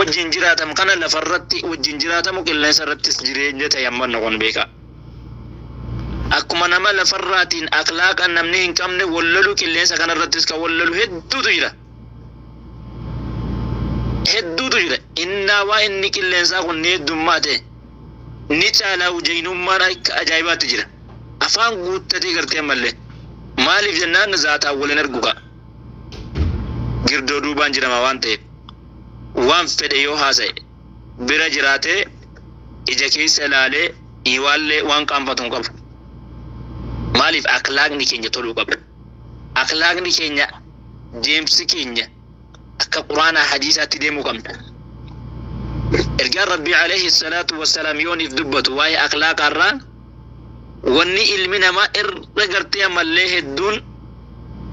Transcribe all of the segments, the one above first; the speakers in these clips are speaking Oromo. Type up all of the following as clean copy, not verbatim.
Wajjin jiraatam kana lafarratti wajjin jiraatamu, qilleensa irrattis jireenya ta'e ammanna kun beekaa. Akkuma nama lafarraatiin akhlaaqa namni hin qabne wal lolu, qilleensa kanarrattis kan wal lolu hedduutu jira. Hedduutu jira. Innaa waa inni qilleensaa kun ni heddummaate, ni caalaa jaynummaan akka ajaa'ibaatti jira. Afaan guuttatee gartee ammallee. Maaliif jennaan, zaataan waliin argu ka'a. Girdoo duubaan jirama waan ta'eef, waan fedhe yoo haasa'e, bira jiraatee ija keessa ilaalee iwaallee waan qaanfatu hin qabu. Maaliif? Akhlaaqni keenya toluu qaba. Akhlaaqni keenya, deemsi keenya akka Quraanaa hadiisaatti deemuu qabna. Ergaan Rabbii alayhi salaatu wassalaam yooniif dubbatu waa'ee akhlaaqaarraa, wanni ilmi namaa irra gartee ammallee hedduun,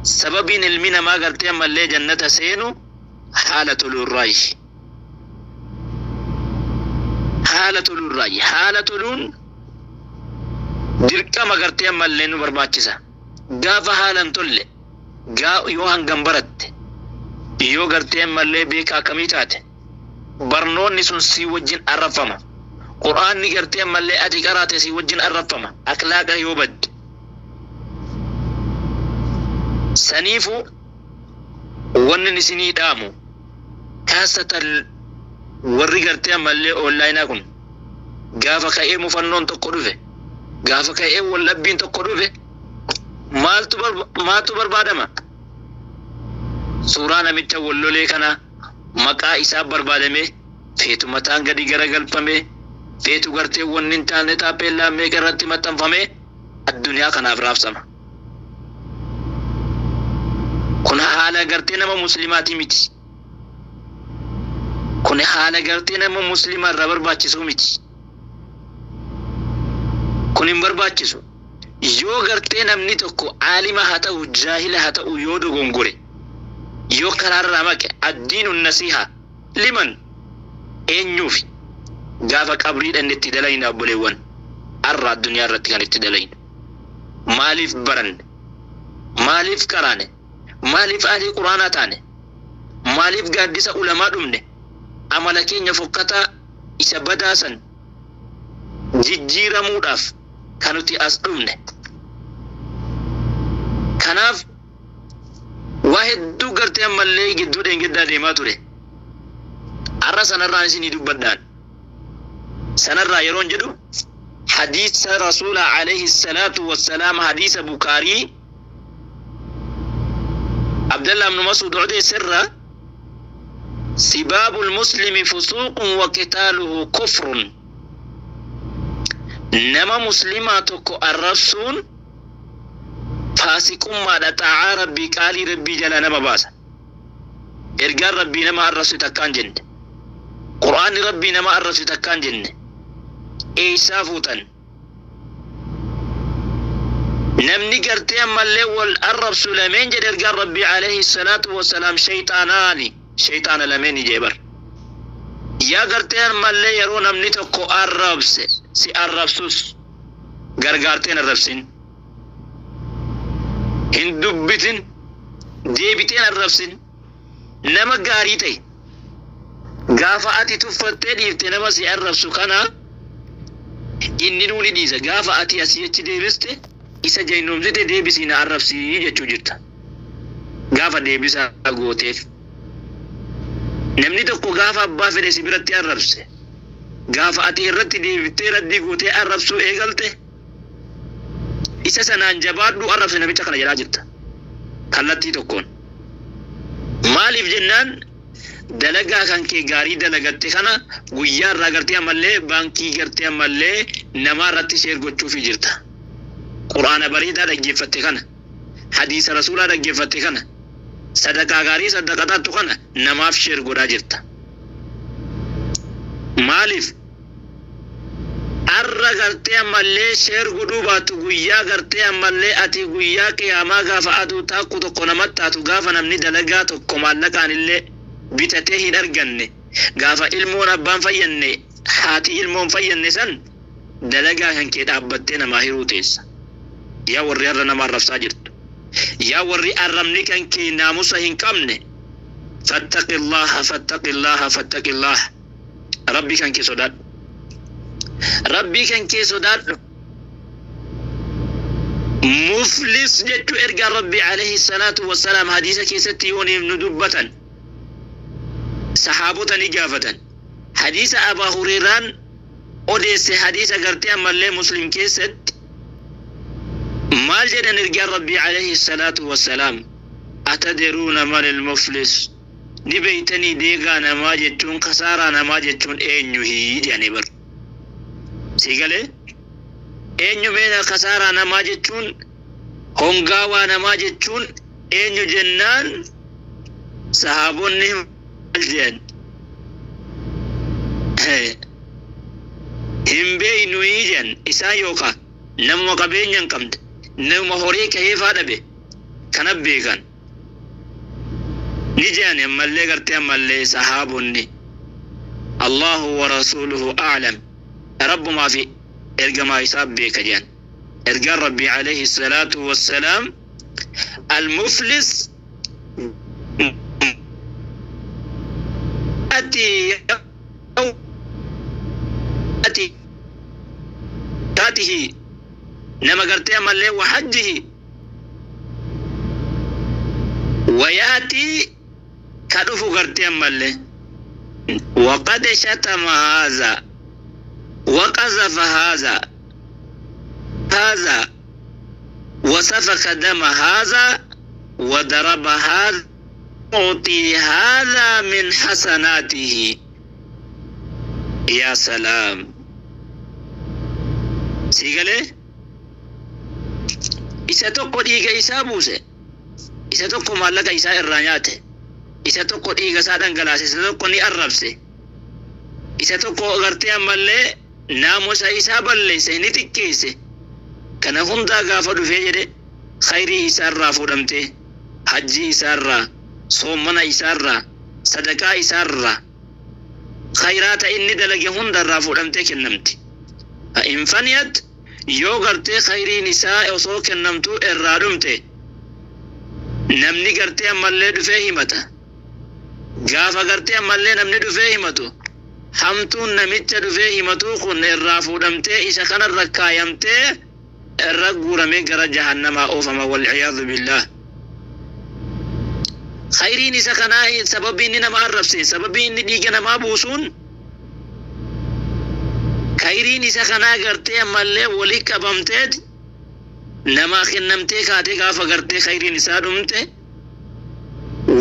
sababiin ilmi namaa gartee ammallee jannata seenu haala toluurraayi. Haala toluurraayi. Haala toluun dirqama gartee ammallee nu barbaachisa. Gaafa haala hin tolle, yoo hangam baratte, yoo gartee ammallee beekaa akkamii taate, barnoonni sun si wajjin arrabfama. Qur'aanni gartee ammallee ati qaraate si wajjin arrabfama. Akhlaaqa yoo badde. Saniifu wanni isinii dhaamu, kaasatan warri gartee ammallee onlaayinaa kun, gaafa ka'ee mufannoon tokko dhufe, gaafa ka'ee waldhabbiin tokko dhufe, maaltu barbaadama? Suuraa namicha wallolee kana maqaa isaa barbaadamee, feetu mataan gadi garagalfamee, feetu gartee wanni hin taane taappeellaa meeqa irratti maxxanfamee addunyaa kanaaf raabsama. Kun haala gartee nama muslimaatii miti. Kun haala gartee nama muslimaa irraa barbaachisuu miti. Kun hin barbaachisu. Yoo gartee namni tokko aalima haa ta'u, jaahila haa ta'u, yoo dogongore, yoo karaarraa maqe, addiinu nasiha liman eenyuufi? Gaafa qabrii dhanne itti dalayna, obboleewwan. Arra addunyaa irratti kan itti dalaynu. Maaliif baranne? Maaliif qaraane? Maaliif ahlii Quraanaa taane? Maaliif gaaddisa ulamaa dhumne? Amala keenya fokkataa isa badaa san jijjiiramuudhaaf kan nuti as dhufne. Kanaaf waa hedduu gartee ammallee gidduu dheengaddaa deemaa ture. Har'a sanarraan isinii dubbadhaan. Sanarraa yeroon jedhu, hadiisa Rasuula alayhi salaatu wassalaam, hadiisa Bukaarii, Abdallah ibn Mas'ud odeesserra, "Sibaabul muslimi fusuuqun wa qitaaluhu kufrun." Nama muslimaa tokko arrabsuun faasiqummaadha, xaa'aa Rabbii, qaalii Rabbii jalaa nama baasa. Ergaan Rabbii nama arrabsu takkaan jenne. Qur'aanni Rabbii nama arrabsu takkaan jenne. Eeysaa fuutan? Namni gartee ammallee wal arrabsu lameen, jedhe ergaan Rabbii alayhi salaatu wassalaam, shayxaanaani, shayxaana lameeni jee bar. Yaa gartee ammallee yeroo namni tokko arrabse, si arrabsus, gargaarteen arrabsin, hin dubbitin, deebiteen arrabsin, nama gaarii ta'e. Gaafa ati tuffattee dhiifte nama si arrabsu kana, inni nuu ni dhiisa. Gaafa ati asii achi deebiste, isa jaynoomsite, deebisii na arrabsii jechuu jirta. Gaafa deebisaa gooteef, namni tokko gaafa abbaa fedhe si biratti arrabse, gaafa ati irratti deebiftee raddii gootee arrabsuu eegalte, isa sanaan jabaadhu arrabse namicha kana jedhaa jirta kallattii tokkoon. Maaliif jennaan, dalagaa kan kee gaarii dalagatte kana guyyaa irraa gartee ammallee baankii gartee ammallee namaa irratti share gochuufii jirta. Quraana bareedaa dhaggeeffatte kana, hadiisa Rasuulaa dhaggeeffatte kana, sadaqaa gaarii saddaqataattu kana namaaf share godhaa jirta. Maaliif? Arra gartee ammallee share godhuu baattu, guyyaa gartee ammallee ati guyyaa qiyaamaa gaafa aduu taakku tokko namatti taatu, gaafa namni dalagaa tokko maallaqaan illee bitatee hin arganne, gaafa ilmoon abbaan fayyanne, haati ilmoon fayyanne san, dalagaa kan kee dhaabbattee namaa hiruu teessa. Yaa warri har'a nama arrabsaa jirtu, yaa warri arrabni kan kee naamusa hin qabne. Fattaqillaha, fattaqillaha, fattaqillaha. Rabbii kan kee sodaadhu. Rabbii kan kee sodaadhu. Muflis jechuu ergaan Rabbii alayhi salaatu wassalaam hadiisa keessatti yooniif nu dubbatan sahaabota ni gaafatan. Hadiisa Abaa Hureeraan odeesse, hadiisa gartee ammallee Muslim keessatti maal jedhan ergaan Rabbii alayhi salaatu wassalaam? Atadruuna manil muflis? Ni beeytanii deegaa namaa jechuun, kasaaraa namaa jechuun eenyuhi jedhanii bar. Sii galee? Eenyu meena kasaaraa namaa jechuun, hongaawaa namaa jechuun eenyu jennaan, sahaabonni maal jedhan? Hin beeynuyi jedhan. Isaan yookaa namuma qabeenya hin qabne, namuma horii kaheefaa dhabe kana beekan ni jedhan. Ammallee gartee ammallee sahaabonni, Allahu wa rasuluhu a'lam, Rabbumaa fi ergamaa isaa beeka jedhan. Ergaan Rabbii alayhi salaatu wassalaam, al-muflis ati taatihi nama gartee ammallee wa hajjihi wayaatii ka dhufu gartee ammallee waqad shatama haadha waqazafa haadha haadha wasafaka dama haadha wadaraba haadha utii haadha min hasanaatihi. Yaa salaam! Sii galee? Isa tokko dhiiga isaa buuse, isa tokko maallaqa isaa irraa nyaate, isa tokko dhiiga isaa dhangalaase, isa tokko ni arrabse, isa tokko gartee ammallee naamusa isaa balleesse, ni xiqqeesse. Kana hundaa gaafa dhufee jedhe, khayrii isaarraa fuudhamtee, hajjii isaarraa, soommana isaarraa, sadaqaa isaarraa, khayraata inni dalage hundarraa fuudhamtee kennamti. Fa in faniyat, yoo gartee khayriin isaa osoo kennamtuu irraa dhumte, namni gartee ammallee dhufee himata. Gaafa gartee ammallee namni dhufee himatu, hamtuun namicha dhufee himatuu kun irraa fuudhamtee isa kanarra kaayamtee irra guuramee gara jahannamaa oofama, wal'iyaadhu billaah. Khayriin isa kanaa, sababii inni nama arrabseen, sababii inni dhiiga namaa buusuun, khayriin isa kanaa gartee ammallee walii qabamteet namaa kennamtee kaatee, gaafa gartee khayriin isaa dhumte,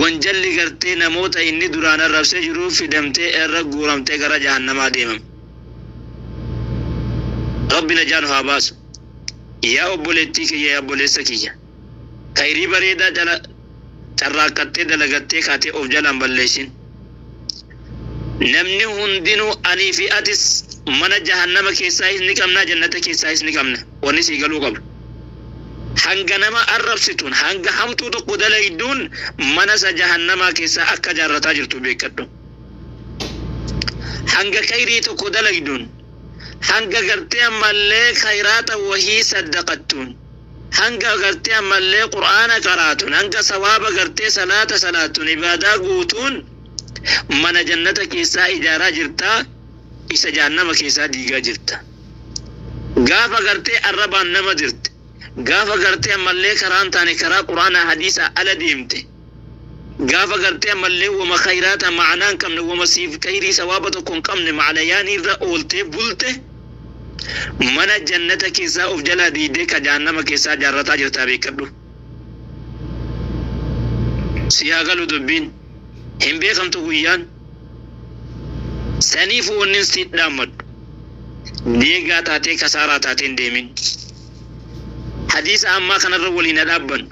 wanjalli gartee namoota inni duraan arrabsee jiruu fidamtee irra guuramtee gara jahannamaa deemam. Rabbi najaa nu haa baasu. Yaa obboleettii kiyya, yaa obboleessa kiyya, khayrii bareedaa cala carraaqqattee dalagattee kaatee of jalaan balleessin. Namni hundinuu, anii fi atis, mana jahannama keessaayis ni qabna, jannata keessaayis ni qabna. Wanni sii galuu qabu, hanga nama arrabsituun, hanga hamtuu tokko dalayduun, mana isa jahannamaa keessaa akka jaarrataa jirtu beekkadhu. Hanga khayrii tokko dalayduun, hanga gartee ammallee khayraata wahii saddaqattuun, hanga gartee ammallee Qur'aana qaraatuun, hanga sawaaba gartee salaata salaatuun, ibaadaa guutuun, mana jannata keessaa ijaaraa jirtaa, isa jahannama keessaa diigaa jirta. Gaafa gartee arrabaan nama dirte, gaafa gartee ammallee karaan taane, karaa Qur'aanaa hadiisaa ala deemte, gaafa gartee ammallee wama khayraata ma'anaa hin qabne, wama siif khayrii sawaaba tokko hin qabne ma'alayaanii irra ooltee bulte, mana jannata keessaa of jalaa diidee ka jahannama keessaa jaarrataa jirtaa beekkadhu. Si haa galu dubbiin. Hin beekamtu guyyaan. Saniifu wannin siit dhaammadhu, deegaa taatee kasaaraa taatee hin deemin. Hadiisa ammaa kanarra waliin haa dhaabbannu.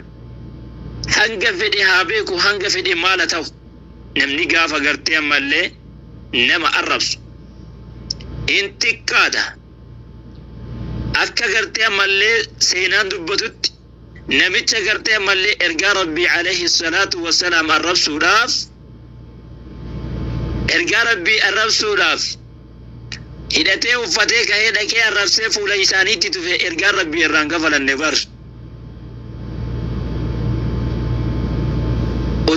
Hanga fedhe haa beeku, hanga fedhe maal haa ta'u, namni gaafa gartee ammallee nama arrabsu hin xiqqaata. Akka gartee ammallee seenaan dubbatutti, namicha gartee ammallee ergaa Rabbii alayhi salaatu wassalaam arrabsuudhaaf, ergaa Rabbii arrabsuudhaaf hidhatee uffatee kahee dhaqee arrabsee fuula isaaniitti tufe, ergaan Rabbii irraan kafalanne bar.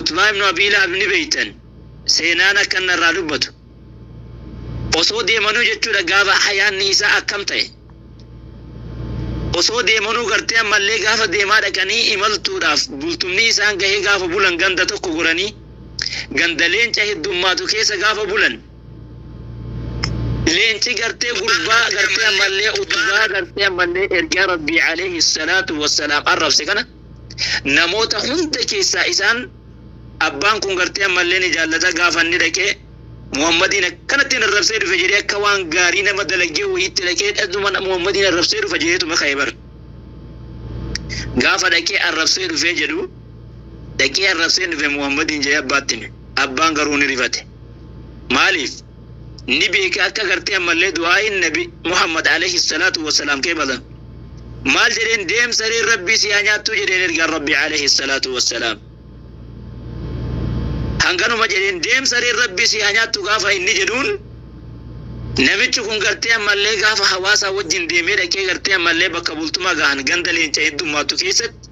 Utbaa ibnu Abii Lahab ni beeytan, seenaan akka inni irraa dubbatu. Osoo deemanuu jechuudha gaafa hayaanni isaa akkam ta'e. Osoo deemanuu gartee ammallee gaafa deemaa dhaqanii imaltuudhaaf bultumni isaan gahee gaafa bulan ganda tokko goranii ganda leenca heddummaatu keessa gaafa bulan leenci gartee gurbaa gartee ammallee utbaa gartee ammallee ergaa Rabbii alayhi salaatu wassalaam arrabse kana namoota hunda keessaa isaan abbaan kun gartee ammallee ni jaallata. Gaafa inni dhaqee Muhammadiin akkanatti arrabsee dhufe jedhee, akka waan gaarii nama dalagee wayiitti dhaqee dhadhuma Muhammadiin arrabsee dhufa jedheetuma ka'e bar. Gaafa dhaqee arrabsee dhufee jedhu, dhaqee arrabsee dhufe Muhammadiin jedhee abbaatti hime. Abbaan garuu ni rifate. Maaliif? Ni beeka akka gartee ammallee du'aa'iin Nabi Muhammad alayhi salaatu wassalaam qeebalan. Maal jedheen? Deem, sareen Rabbii si haa nyaattuu jedheen ergaan Rabbii alayhi salaatu wassalaam. Hanganuma jedheen, deem, sareen Rabbii si haa nyaattu gaafa inni jedhuun, namichi kun gartee ammallee gaafa hawaasaa wajjin deemee dhaqee gartee ammallee bakka bultumaa gahan, ganda leenca heddummaattu keessatti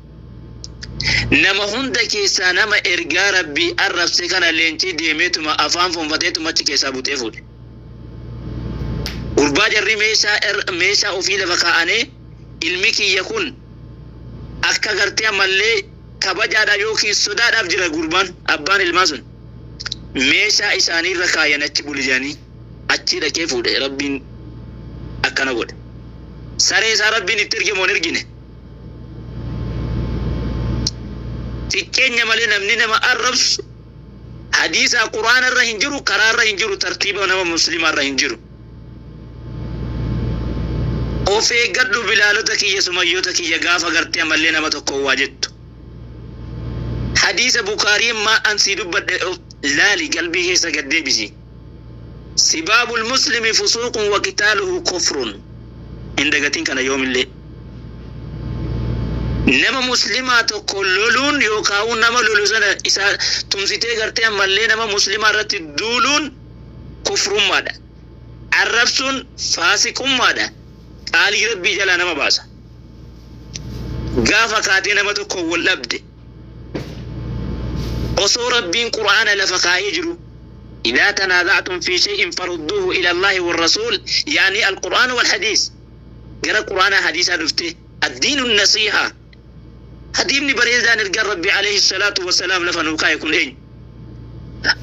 nama hunda keessaa nama ergaa Rabbii arrabse kana leencii deemeetuma afaan foonfateetuma achi keessaa butee fuudhe. Gurbaa jarri meeshaa ofii lafa kaa'anee, ilmi kiyya kun akka gartee ammallee kabajaadhaaf yookiin sodaadhaaf jira, gurbaan abbaan ilmaa sun meeshaa isaanii irra kaayan achi buli jedhanii achii dhaqee fuudhe. Rabbiin akkana godhe. Saree isaa Rabbiin itti erge moo hin ergine? Xiqqeenya malee namni nama arrabsu hadiisaa Quraana irra hin jiru, karaa irra hin jiru, tartiiba nama muslimaa irra hin jiru. Of eeggadhu, bilaalota kiyya, sumayyoota kiyya, gaafa gartee ammallee nama tokko waa jettu. Hadiisa Bukaarii maa an sii dubbadhe laali, qalbii keessa gad deebisi. Sibaabul muslimi fusuuqun wa qitaaluhu kufrun. Hin dagatin kana yoomillee. Nama muslimaa tokko loluun yookaan nama lolu sana isa tumsitee gartee ammallee nama muslimaa irratti duuluun kufrummaadha. Arrabsuun faasiqummaadha. Qaalii Rabbii jalaa nama baasa. Gaafa kaatee nama tokko wal dhabde, osoo Rabbiin Qur'aana lafa kaa'ee jiru, إذا تنازعتم في شيء فرduuhu إلى الله والرسول، يعني القرآن والحديث, gara Qur'aana hadiisaa dhufte, الدين النصيحة, hadiifni bareedaan ergaan Rabbi alayhi salaatu wasalaam lafa nuu kaa'e kun eenyu?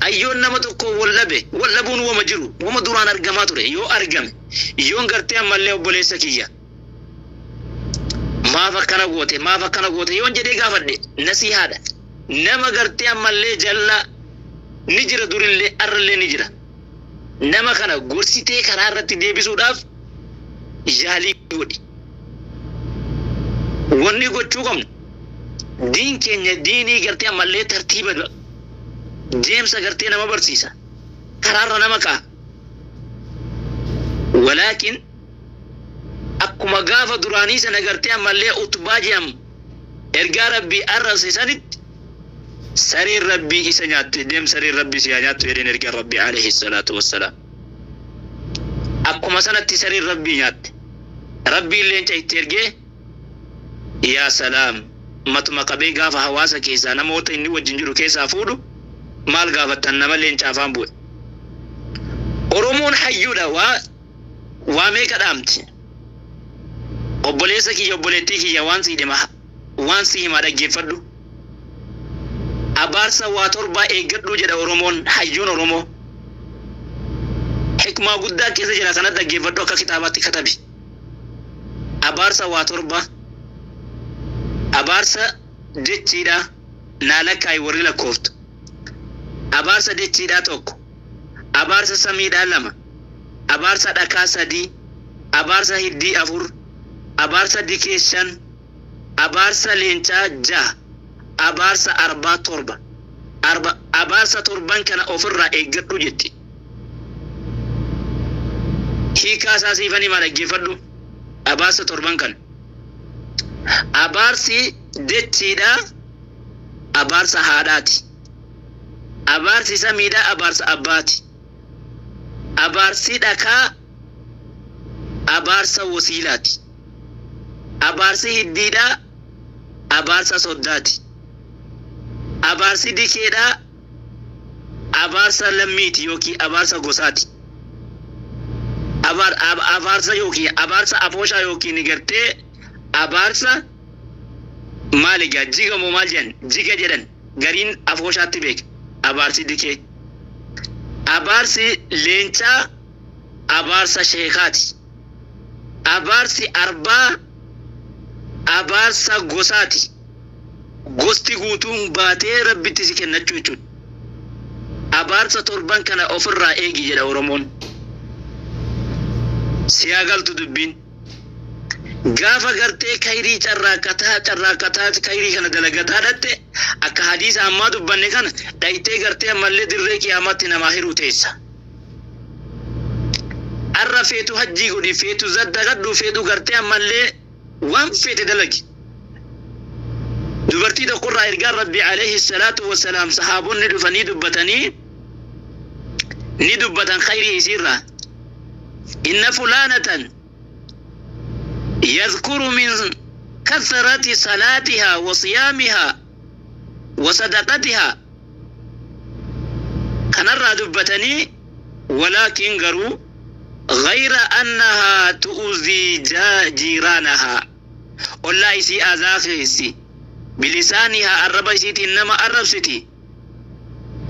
Ayyoon nama tokko wal dhabe, wal dhabuun wama jiru, wama duraan argamaa ture. Yoo argame, yoon gartee ammallee obboleessa kiyya maaf akkana goote, maaf akkana goote yoon jedhee gaafadhe, nasihaadha. Nama gartee ammallee jallaa ni jira, durillee arrallee ni jira. Nama kana gorsitee karaa irratti deebisuudhaaf yaalii godhi. Wanni gochuu qabnu, diin keenya diinii gartee ammallee tartiiba deemsa gartee nama barsiisa, karaarra nama ka'a. Walaakin akkuma gaafa duraanii sana gartee ammallee utbaa jedhamu ergaa Rabbii arrabse sanitti sareen Rabbii isa nyaatte. Deem, sareen Rabbii si haa nyaattu jedheen ergaa Rabbii alayhi salaatu wassalaam. Akkuma sanatti sareen Rabbii nyaatte. Rabbiin leenca itti ergee, yaa salaam, matuma qabee gaafa hawaasa keessaa namoota inni wajjin jiru keessaa fuudhu, maal gaafattan nama leenca afaan bu'e? Oromoon hayyuudha, waa meeqa dhaamti. Obboleessa kiyya, obboleettii kiyya, waan sii dhima, waan si himaa dhaggeeffadhu. Abaarsa waa torbaa eeggadhu jedha Oromoon. Hayyuun Oromoo hikmaa guddaa keessa jira. Kana dhaggeeffadhu, akka kitaabaatti katabi. Abaarsa waa torba, abaarsa jechiidha naa lakkaa'i warri lakkooftu. Abaarsa jechiidha tokko, abaarsa samiidha lama, abaarsa dhakaa sadii, abaarsa hiddii afur, abaarsa dikee shan, abaarsa leencaa jaha, abaarsa arbaa torba. Arba abaarsa torban kana ofirraa eeggadhu jetti. Hiikaa isaa siifanii maa dhaggeeffadhu. Abaarsa torban kana, abaarsi jechiidha abaarsa haadhaati, abaarsi samiidha abaarsa abbaati, abaarsi dhakaa abaarsa wasiilaati, abaarsi hiddiidha abaarsa soddaati. Abaarsi dikeedhaa abaarsa lammiiti yookiin abaarsa gosaati. Abaarsa yookiin abaarsa afooshaa yookiin gartee abaarsa maal egaa jiga moo maal jedhan, jiga jedhan, gariin afooshaatti beeka abaarsi dikee. Abaarsi leencaa abaarsa sheekaati. Abaarsi arbaa abaarsa gosaati. Gosti guutuun baatee Rabbitti si kennachuu jechuudha. Abaarsa torban kana ofirraa eegi jedha Oromoon. Si haa galtu dubbiin. Gaafa gartee kayrii carraaqqataa carraaqqataa kayrii kana dalagataa dhatte, akka hadiisa ammaa dubbanne kana dhayxee gartee ammallee dirree qiyaamaatti namaa hiruu teessa. Arra feetu hajjii godhi, feetu zaddagadhu, feetu gartee ammallee waan feete dalagi. Dubartii tokkorraa ergaan Rabbi alayhi salaatu wassalaam sahaabonni dhufanii dubbatanii ni dubbatan khayrii isiirraa. Inna fulaanatan yadhkuru min kathrati salaatihaa wa siyaamihaa wa sadaqatihaa kanarraa dubbatanii, walaakin garuu ghayra annahaa tu'uzii jiiraanahaa, ollaa isii azaa keessi, bilisaanihaa, arraba isiitiin nama arrabsiti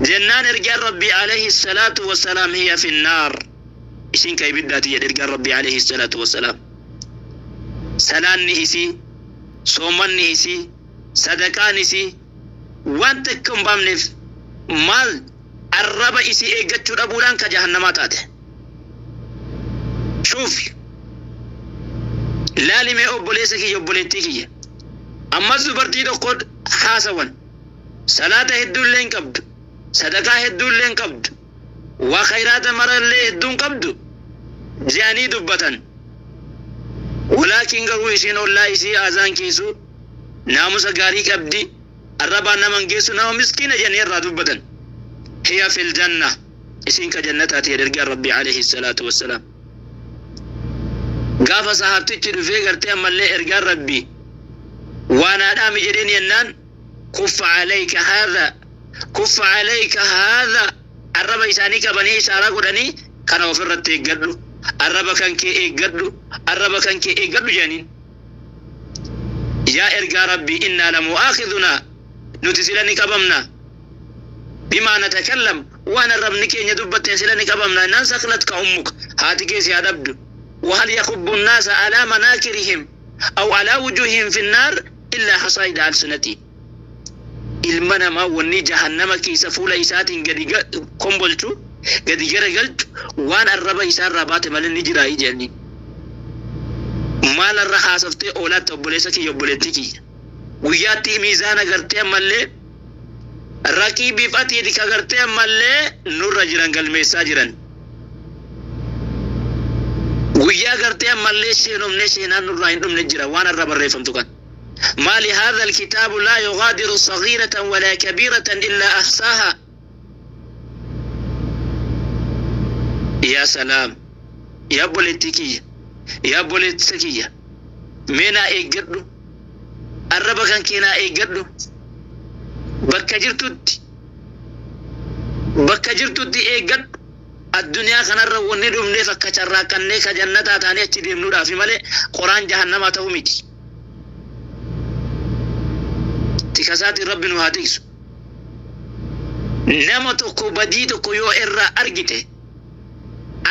jennaan, ergaan Rabbii alayhi salaatu wassalaam hiya finnaar, isiin ka ibiddaati jedhe ergaan Rabbii alayhi salaatu wassalaam. Salaanni isii, soomanni isii, sadaqaan isii waan takka hin baafneef. Maal? Arraba isii eeggachuu dhabuudhaan ka jahannamaa taate. Shuuf, laali mee obboleessa kiyya, obboleettii kiyya. Ammas dubartii tokko haasawan, salaata hedduullee hin qabdu, sadaqaa hedduullee hin qabdu, waa khayraata marallee hedduu hin qabdu je'anii dubbatan. Walaakin garuu isiin ollaa isii azaan keessu, naamusa gaarii qabdi, arrabaan nama hin geessu, nama miskiina jedhanii irraa dubbatan. Hiya fil janna, isiin ka jannataati jedhe ergaan Rabbii alayhi salaatu wassalaam. Gaafa sahaabtichi dhufee gartee ammallee ergaan Rabbii waan haadhaami jedheen jennaan, kuffa alayka haadha, kuffa alayka haadha, arraba isaanii qabanii ishaaraa godhanii, kana ofirratti eeggadhu, arraba kan kee eeggadhu, arraba kan kee eeggadhu jedhaniin. Yaa ergaa Rabbii, innaa lamu'aakhidunaa, nuti sila ni qabamna, bimaa natakallam, waan arrabni keenya dubbatteen sila ni qabamna jennaan, saklatka ummuk, haati kee si haa dhabdu, wahal yakubbu nnaasa alaa manaakirihim aw alaa wujuuhihim fi nnaar illaa hasaa'ida alsinati. Ilma namaa wanni jahannama keessa fuula isaatiin gadi kombolchu, gadi garagalchu, waan arraba isaarraa baate malee ni jiraayii jedhaniin. Maal arra haasoftee oolaatta, obboleessa kiyya, obboleettii kiyya? Guyyaatti miizaana gartee ammallee raqiibiif atiid ka gartee ammallee nurra jiran galmeessaa jiran. Guyyaa gartee ammallee sheenomnee sheenaan nurraa hin dhumne jira waan arra barreeffamtu kan. Maali haadha alkitaabu laa yugaadiru sagiiratan walaa kabiiratan illaa ahsaaha. Yaa salaam! Yaa obboleettii kiyya, yaa obboleessa kiyya, mee naa eeggadhu, arraba kan kee naa eeggadhu. Bakka jirtutti, bakka jirtutti eeggadhu. Addunyaa kanarra wanni dhufneef akka carraaqqannee ka jannataa taanee achi deemnuudhaafi malee qoraan jahannamaa ta'uu miti. Tikasaatiin Rabbi nu haa tiksu. Nama tokko badii tokko yoo irraa argite,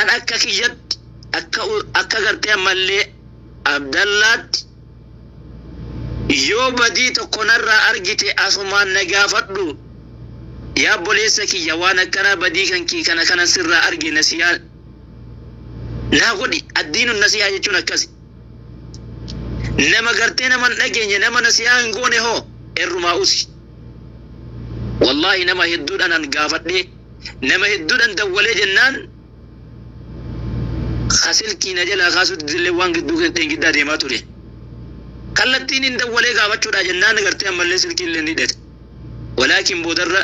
an akka kiyyatti, akka gartee ammallee Abdallaatti, yoo badii tokko narraa argite asumaan na gaafadhu, yaa obboleessa kiyya, waan akkanaa badii kan kee kana kana sirraa arge, nasihaa naa godhi. Addiinu nasihaa jechuun akkasi. Nama gartee nama hin dhageenye, nama nasihaa hin goone hoo, errumaa usi. Wallaahi, nama hedduudhaan an gaafadhee, nama hedduudhaan dawwalee jennaan, ka silkii na jalaa kaasutti illee waan gidduu dheengaddaa deemaa ture. Kallattiin hin dawwalee gaafachuudha jennaan gartee ammallee silkii illee ni hidhate. Walaakin boodarra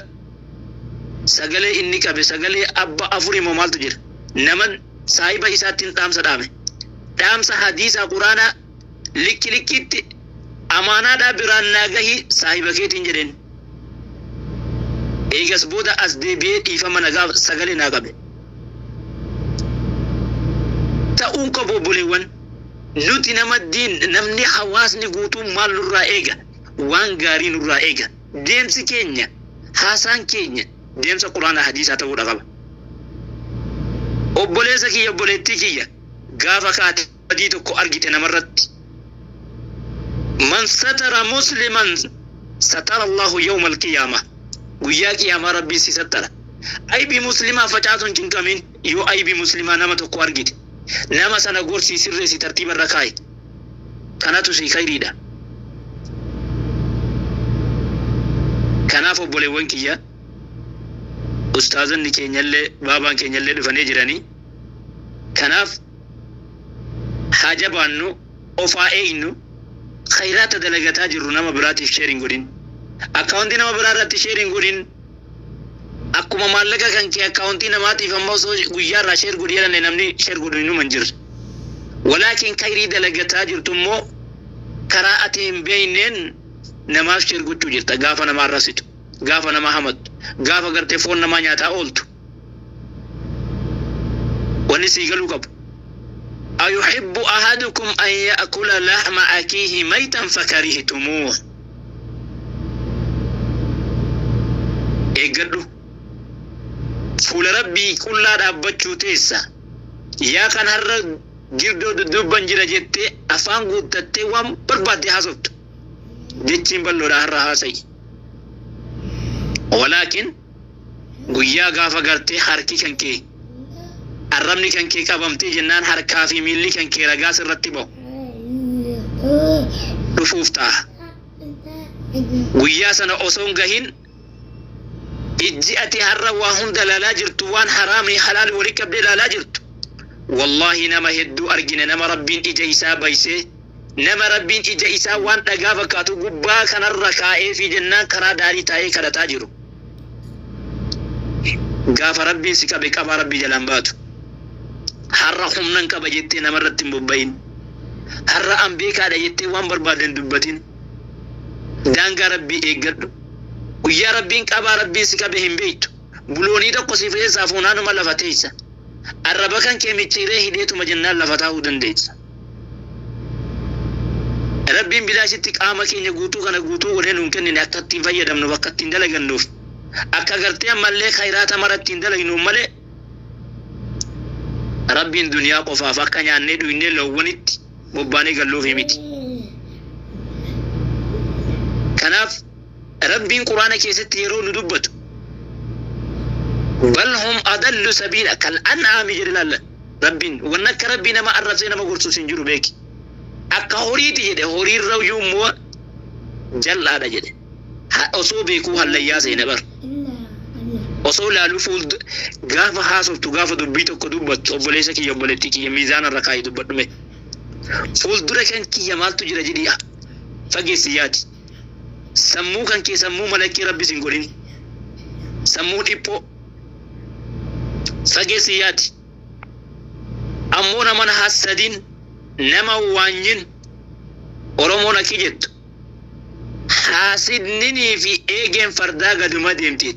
sagalee inni qabe sagalee abba afurii moo maaltu jira. Nama saahiba isaattiin dhaamsa dhaame. Dhaamsa hadiisaa quraanaa likki likkiitti amaanaadhaa biraan naa gahi saahiba keetiin jedheen. Eegas booda as deebi'ee dhiifama na gaaf sagalee naa qabe. Ta'uun qabu obboleewwan nuti nama diin namni hawaasni guutuun maal nurraa eega? Waan gaarii nurraa eega. Deemsi keenya haasaan keenya deemsa Quraana hadiisaa ta'uudha qaba. Obboleessa kiyya, obboleettii kiyya, gaafa kaate badii tokko argite namarratti, man satara musliman satara Allahu yawma alqiyaama, guyyaa qiyaamaa Rabbiin si sattara. Aybii muslimaa facaasuun cinqamin. Yoo aybii muslimaa nama tokko argite, nama sana gorsii, sirreessi, tartiiba irra kaayi. Kanatu si khayriidha. Kanaaf obboleewwan kiyya, ustaazonni keenyallee baabaan keenyallee dhufanii jiranii. Kanaaf haa jabaannu, ofaa eeynu. Khayraata dalagataa jirru nama biraatiif share hin godhin, akkaawuntii nama biraa irratti share hin godhin. Akkuma maallaqa kan kee akkaawuntii namaatiif amma osoo guyyaa irraa share godhi jedhanne, namni share godhu hinuma hin jirre. Walaakin khayrii dalagataa jirtu immoo karaa ati hin beeyneen namaaf share gochuu jirta. Gaafa nama arrabsitu, gaafa nama hamattu, gaafa gartee foon namaa nyaataa ooltu, wanni sii galuu qabu, ayuhibbu ahadukum an ya'kula lahma akiihi maytan fakarihtumuuh. Eeggadhu, fuula Rabbii qullaa dhaabbachuu teessa. Yaa kan har'a girdoo dudduubban jira jettee afaan guuttattee waan barbaadde haasoftu, jechiin bal'oodha har'a haasa'i, walaakin guyyaa gaafa gartee harki kan kee, arrabni kan kee qabamtee jennaan, harkaa fi miilli kan kee ragaa sirratti bahu dhufuuf ta'a. Guyyaa sana osoo hin gahin, ijji ati har'a waa hunda ilaalaa jirtu, waan haraamii halaal walii qabdee ilaalaa jirtu, wallaahi nama hedduu argine, nama Rabbiin ija isaa baysee, nama Rabbiin ija isaa waan dhagaa fakkaatu gubbaa kanarra kaa'ee fi jennaan karaa daarii taa'ee kadhataa jiru. Gaafa Rabbiin si qabe, qabaa Rabbii jalaan baatu. Har'a humnan qaba jettee namarratti hin bobba'in. Har'a an beekaadha jettee waan barbaadde hin dubbatin. Daangaa Rabbii eeggadhu. Guyyaa Rabbiin qabaa Rabbiin si qabe hin beektu. Buloonii tokko si feessaa fuunaanuma lafa teessa. Arraba kan kee micciiree hidheetuma jennaan lafa taa'uu dandeessa. Rabbiin bilaashitti qaama keenya guutuu kana guutuu godhee nuun kennine akka ittiin fayyadamnuuf, akka ittiin dalagannuuf, akka gartee ammallee khayraata mara ittiin dalagnuuf malee, Rabbiin duniyaa qofaaf akka nyaannee dhuynee loowwanitti bobbaanee galluufi miti. Kanaaf Rabbiin Quraana keessatti yeroo nu dubbatu, bal hum adallu sabiila kal an'aami jedhe. Laalla, Rabbiin wanna akka Rabbii nama arrabsee nama gorsuus hin jiru, beeki. Akka horiiti jedhe, horiirra iyyuu immoo jal'aadha jedhe. Osoo beekuu hallayyaa seene bar. Osoo laaluu fuul gaafa haasoftu, gaafa dubbii tokko dubbattu, obboleessa kiyya, obboleettii kiyya, miizaana irra kaa'ii dubbadhume. Fuuldura kan kiyya maaltu jira jedhii fageessi yaadi. Sammuu kan kee sammuu malakkii Rabbi sin godhin. Sammuu dhiphoo fageessi yaadi. Ammoo nama hassadin, nama waanyin. Oromoon akki jettu, haasidninii fi eegeen fardaa gaduma deemti.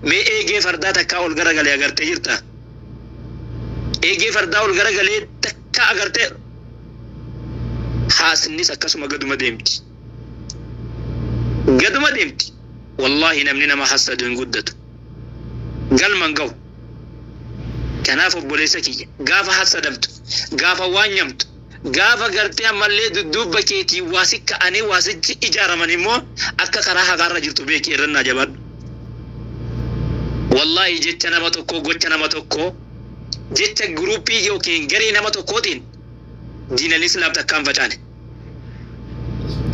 Mee eegee fardaa takkaa ol garagalee agartee jirta? Eegee fardaa ol garagalee takkaa agartee? Haasidnis akkasuma gaduma deemti. Gaduma deemti. Wallaahi namni nama hassadu hin guddatu. Galma hin gahu. Kanaaf obboleessa kiyya, gaafa hassadamtu, gaafa waan nyamtu, gaafa gartee ammallee dudduubba keetii waa si ka'anii waa sitti ijaaraman immoo, akka karaa haqaarra jirtu beeki, irrannaa jabaadhu. Wallaahi jecha nama tokkoo, gocha nama tokkoo, jecha guruppii yookiin garee nama tokkootiin diinal islaam takkaan facaane.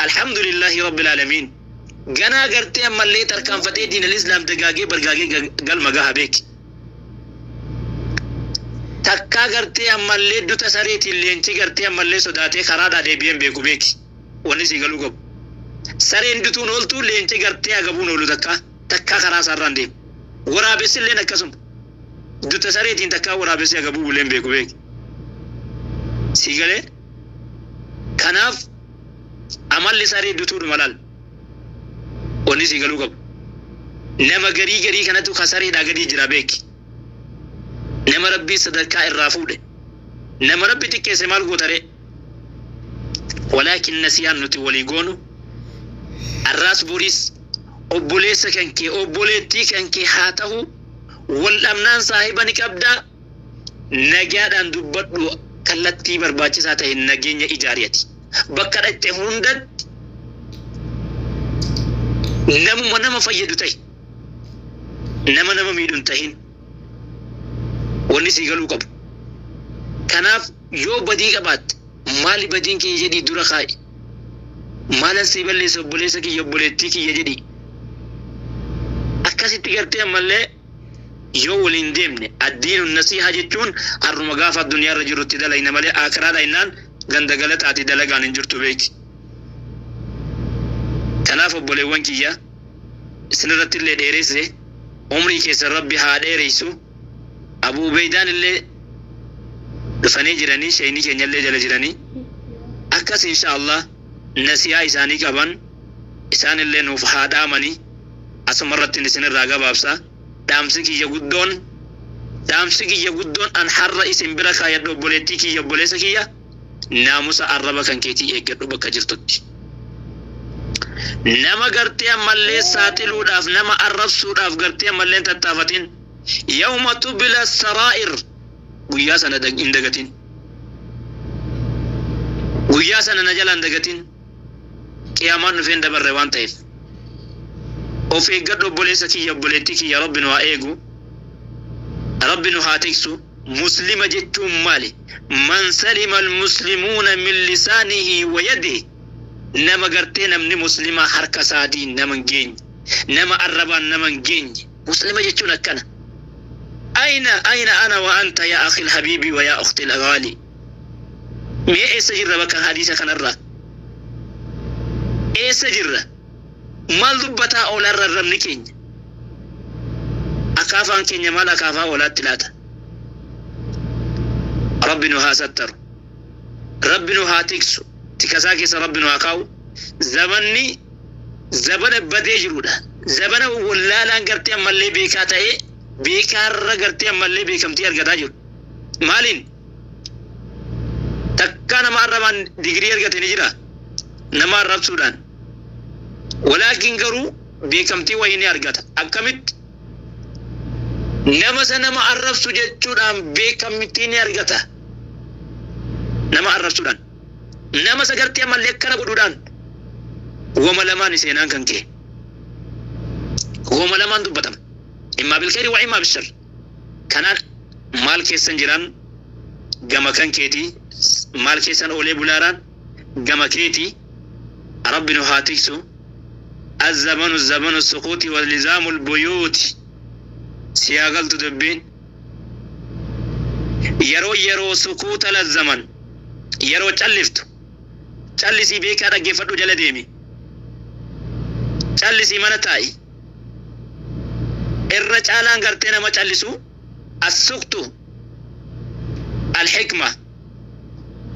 Alhamdulillahi rabbil aalamiin. Ganaa gartee ammallee tarkaanfatee diinal islaam dagaagee bargaagee galma gaha, beeki. Takkaa gartee ammallee duta sareetiin leenci gartee ammallee sodaatee karaadhaa deebi'een beeku, beeki. Wanni sii galuu qabu. Sareen dutuun ooltu, leenci gartee agabuun oolu takkaa takkaa karaa isaarraan deemu. Waraabessi illeen akkasuma. Duta sareetiin takkaa waraabessi agabuu buleen beeku, beeki. Sii galee? Kanaaf amalli saree dutuudhuma laal. Wanni sii galuu qabu. Nama garii garii kanatu kasareedhaa gadii jira beeki. Nama Rabbii sadarkaa irraa fuudhe, nama Rabbi xiqqeesse maal gootaree? Walaakin nasiyaan nuti walii goonu arraas boriis obboleessa kan kee, obboleettii kan kee haa ta'u, wal dhabnaan saahiba ni qabdaa, nagaadhaan dubbadhu. Kallattii barbaachisaa ta'e nageenya ijaariyati. Bakka dhaqxe hundatti namuma nama fayyadu ta'e, nama nama miidhu hin tahin. Wanni sii galuu qabu. Kanaaf yoo badii qabaatte, maali badiin kiyya jedhii dura kaa'i. Maalan sii balleesse obboleessa kiyya, obboleettii kiyya jedhii. Akkasitti gartee ammallee yoo waliin deemne, addiinu nasiha jechuun har'uma gaafa addunyaarra jirrutti dalayna malee aakiraa dhaynaan ganda galataati dalagaan hin jirtu beeki. Kanaaf obboleewwan kiyya, isinirratti illee dheeresse, umrii keessan Rabbi haa dheereysu. Abu Ubeydaan illee dhufanii jiranii, sheeyni keenya illee jala jiranii. Akkas insha Allah nasihaa isaanii qaban isaan illee nuuf haa dhaamanii. Asuma irratti isinirraa gabaabsa. Dhaamsi kiyya guddoon, dhaamsi kiyya guddoon an har'a isin bira kaayadhu, obboleettii kiyya, obboleessa kiyya, naamusa arraba kan keetii eeggadhu bakka jirtutti. Nama gartee ammallee saaxiluudhaaf, nama arrabsuudhaaf gartee ammallee hin tattaafatin. Yawma tubila saraa'ir, guyyaa sana hin dagatin. Guyyaa sana na jalaan dagatin. Qiyaamaan dhufee hin dabarre waan ta'eef. Of eeggadhu obboleessa kiyya, obboleettii kiyya. Rabbi nu haa eegu. Rabbi nu haa tiksu. Muslima jechuun maali? Man salima almuslimuuna min lisaanihi wa yadihi. Nama gartee namni muslimaa harka isaatiin nama hin geenye. Nama arrabaan nama hin geenye. Muslima jechuun akkana. Ayna ana wa anta yaa akhi alhabibi wa yaa ukhti alghaali? Mee eessa jirra bakka hadiisa kanarraa? Eessa jirra? Maal dubbataa oolarra arrabni keenya? Akaafaan keenya maal akaafaa oolaatti laata? Rabbi nu haa sattaru. Rabbi nu haa tiksu. Tikasaa keessa Rabbi nu haa kaa'u. Zamanni zabana badee jirudha. Zabana wallaalaan gartee ammallee beekaa ta'ee beekaarra gartee ammallee beekamtii argataa jiru. Maaliin? Takkaa nama arrabaan digirii argate ni jira? Nama arrabsuudhaan. Walaakin garuu beekamtii wayii ni argata. Akkamitti? Nama isa nama arrabsu jechuudhaan beekamtii ni argata. Nama arrabsuudhaan. Nama isa gartee ammallee akkana godhuudhaan wama lamaan seenaan kan kee. Wama lamaan dubbatama. Immaa bilkhayri wa immaa bishar. Kanaan maal keessan jiraan gama kan keetii, maal keessan oolee bulaaraan gama keetii. Rabbi nu haa tiksu. الزمن زمن السكوت ولزام البيوت. Si haa galtu dubbiin. Yeroo yeroo sukuuta lazzaman, yeroo calliftu, callisii beekaa dhaggeeffadhu, jala deemi, callisii mana taa'i. Irra caalaan gartee nama callisu as-suktu al-hikma,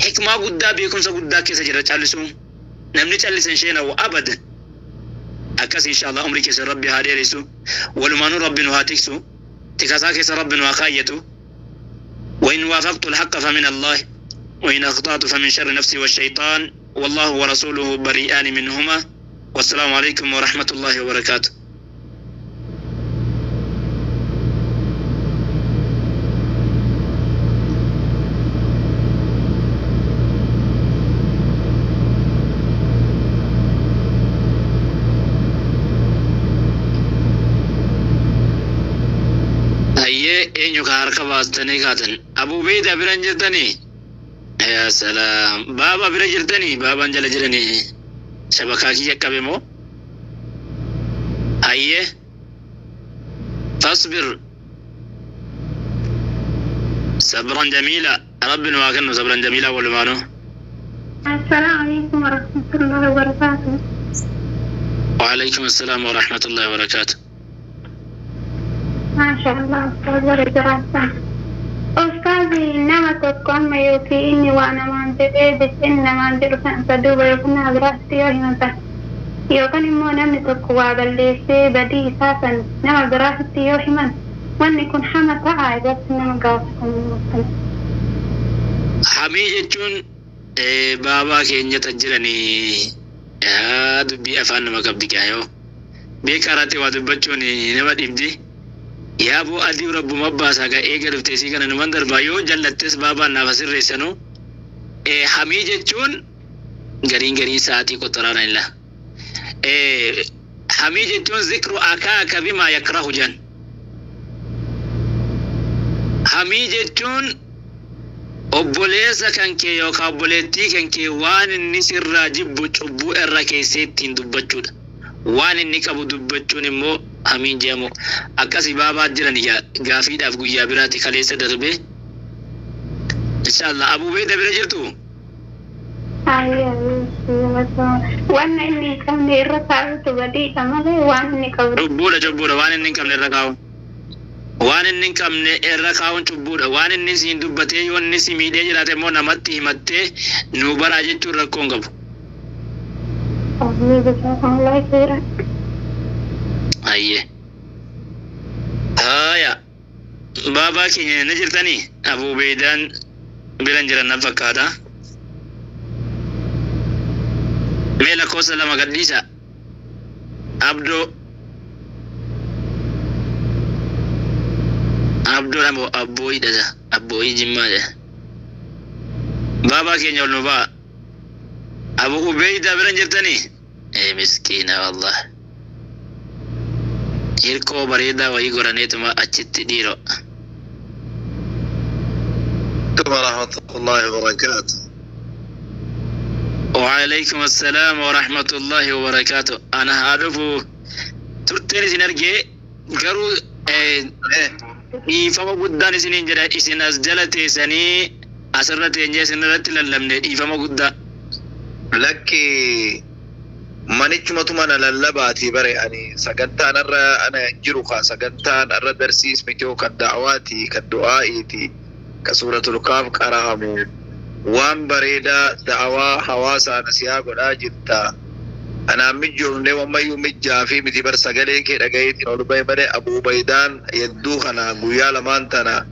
hikmaa guddaa, beekumsa guddaa keessa jira callisuun. Namni callise hin sheenawu abadan. Akkas insha Allah umrii keessa Rabbi haa dheeressu. Walumaanuu Rabbi nu haa tiksu. Tikasaa keessa Rabbi nu haa kaayyatu. وإن وافقت الحق فمن الله وإن أخطأت فمن شر نفسي والشيطان والله ورسوله بريئان منهما. والسلام عليكم ورحمة الله وبركاته. Hayyee, eenyu ka harka baastanii kaatan? Abu Beeyda bira hin jirtanii? Yaa salaam, baaba bira jirtanii? Baabaan jala jiranii shabakaa kiyya qabe moo? Hayyee, fasbir sabran jamiila. Rabbi nu haa kennu sabran jamiila walumaanuu. السلام عليكم ورحمة الله وبركاته. وعليكم السلام ورحمة الله وبركاته. ما شاء الله أستاذ ورجعتا. أستاذي، nama tokko amma yookiin inni waa namaan jedhee jecha inni namaan jedhu kan isa duuba yookiin nama biraatti yoo himatan Yookaan immoo namni tokko waa balleessee badii isaa san nama biraatti yoo himan wanni kun hama ta'a irratti nama gaafatamu. Hamii jechuun baabaa keenya tan jiranii dubbii afaan nama qabdi gaayoo. Beekaa irratti waa dubbachuun nama dhibdi. Yaaboo adii rabbuma baasaa ga eega dhuftee sii kana numan darbaa yoo jallattes baabaan naaf asirreessanu. Hamii jechuun gariin gariin sa'aatii qoxoraana illa. Hamii jechuun zikru akaaka bimaa yakrahu jan. Hamii jechuun obboleessa kan kee yookaan obboleettii kan kee waan inni sirraa jibbu cubbuu irra keessee ittiin dubbachuudha. Waan inni qabu dubbachuun immoo hamiin jedhamu. Akkasii baabaa jiran gaafiidhaaf guyyaa biraatti kaleessa darbee. Inshallah Abu Beeda bira jirtu? Wanna inni hin qabne irra kaa'utu badiidha malee waan inni qabu. Cubbuudha, cubbuudha, waan inni hin qabne irra kaa'uun. Waan inni hin qabne irra kaa'uun cubbuudha. Waan inni siin dubbatee yoo inni si miidhee jiraate immoo namatti himattee nuu baraa jechuun rakkoo hin qabu. Ayyee. Haaya. Baabaa keenya ni jirtanii? Abu Beedaan biran jiran na fakkaata. Mee lakkoofsa 2 gadhiisa. Abdoo. Abdoo moo abbooyi dhasa. Abbooyi jimmaa jedha. Baabaa keenya ol nu ba'a. Abu Ubeydaa biran jirtanii? Miskiina wallah. Hirkoo bareedaa wayii goraneetuma achitti dhiiro. ورحمة الله وبركاته. وعليكم السلام ورحمة الله وبركاته. أنا هعرف turteen isin argee garuu dhiifama guddaan isiniin jedha, isin as jala teessanii asirra teenyee isin irratti lallabne, dhiifama guddaa. Lakki, manichumatu mana lallabaatii bare. Ani sagantaan irra ana jiru ka sagantaan irra darsiis miti, kan da'awaati, kan du'aa'iiti, ka suuratul kaaf qara'amu, waan bareedaa da'awaa hawaasaa nasihaa godhaa jirta. Anaan mijoomne, wammayyuu mijjaa fi miti bar. Sagalee kee dhagayeetiin ol bahe malee Abu Ubaydaan hedduu kana guyyaa lamaan tana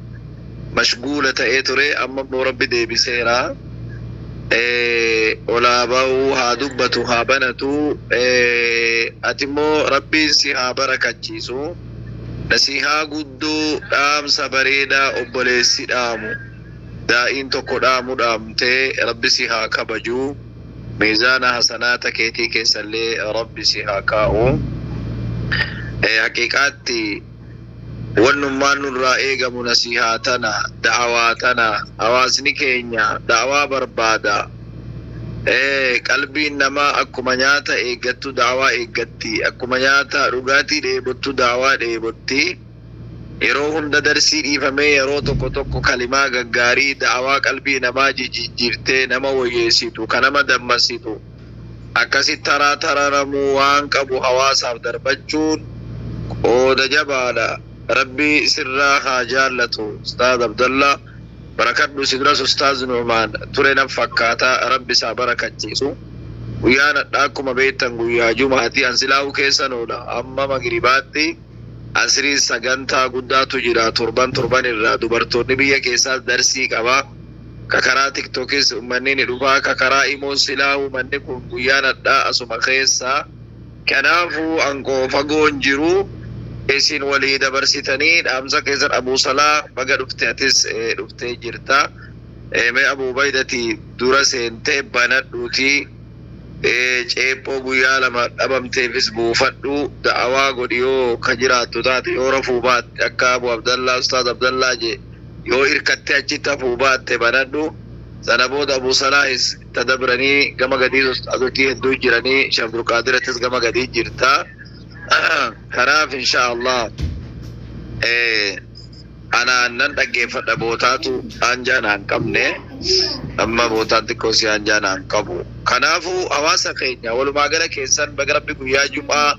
mashguula ta'ee ture. Amma immoo Rabbi deebiseera. Olaa bahuu haa dubbatu haa banatu. Ati immoo Rabbiin si haa barakachiisu. Nasihaa guddoo, dhaamsa bareedaa obboleessi dhaamu, daa'iin tokko dhaamu dhaamtee, Rabbi si haa kabaju, miizaana hasanaata keetii keessallee Rabbi si haa kaa'u. Haqiiqaatti wannummaan nurraa eegamu nasihaa tana, da'awaa tana. Hawaasni keenya da'awaa barbaada. Qalbiin namaa akkuma nyaata eeggattu da'awaa eeggatti, akkuma nyaata dhugaatii dheebottu da'awaa dheebotti. Yeroo hunda darsii dhiifamee yeroo tokko tokko kalimaa gaggaarii da'awaa qalbii namaa jijjiirtee nama wayyeessitu, ka nama dammasitu, akkasi taraa tararamuu waan qabu hawaasaaf darbachuun qooda jabaadha. Rabbi sirraa haa jaallatu, Ustaaz Abdallah. Barakadhu. Si duras Ustaaz Nu'maan ture nan fakkaata. Rabbi isaa barakachiisu. Guyyaan hadhaa akkuma beektan guyyaa Jumaati. Ansilaa'uu keessan oola. Amma magribaatti asrii sagantaa guddaatu jira. Torban torban irraa dubartoonni biyya keessaas darsii qaba. Ka karaa Tiktokis uummanni ni dhufa. Ka karaa imoon silaa uummanni kun guyyaan hadhaa asuma keessa. Kanaafuu ankoo fagoon jiru, isin walii dabarsitanii dhaamsa keessan. Abuu Salaa, baga dhufte, atis dhuftee jirta. Mee Abuu Baydati dura seentee banadhuuti ceephoo guyyaa 2 dhabamteefis buufadhu, da'awaa godhi yoo ka jiraattu taate. Yoo rafuu baatte, akka Abu Abdallaa, Ustaaz Abdallaa jee, yoo hirkattee achitti hafuu baatte banadhu. Sana booda Abu Salaahis tadabranii gama gadii ustaazotii hedduu jiranii, Sheekh Abdulqaadirattis gama gadii jirta. Kanaaf insha Allah anaan nan dhaggeeffadha. Bootaatu anjaa naan qabne, amma bootaan xiqqoo si anjaa naan qabu. Kanaafuu hawaasa keenya walumaa gala keessan baga Rabbi guyyaa Jum'aa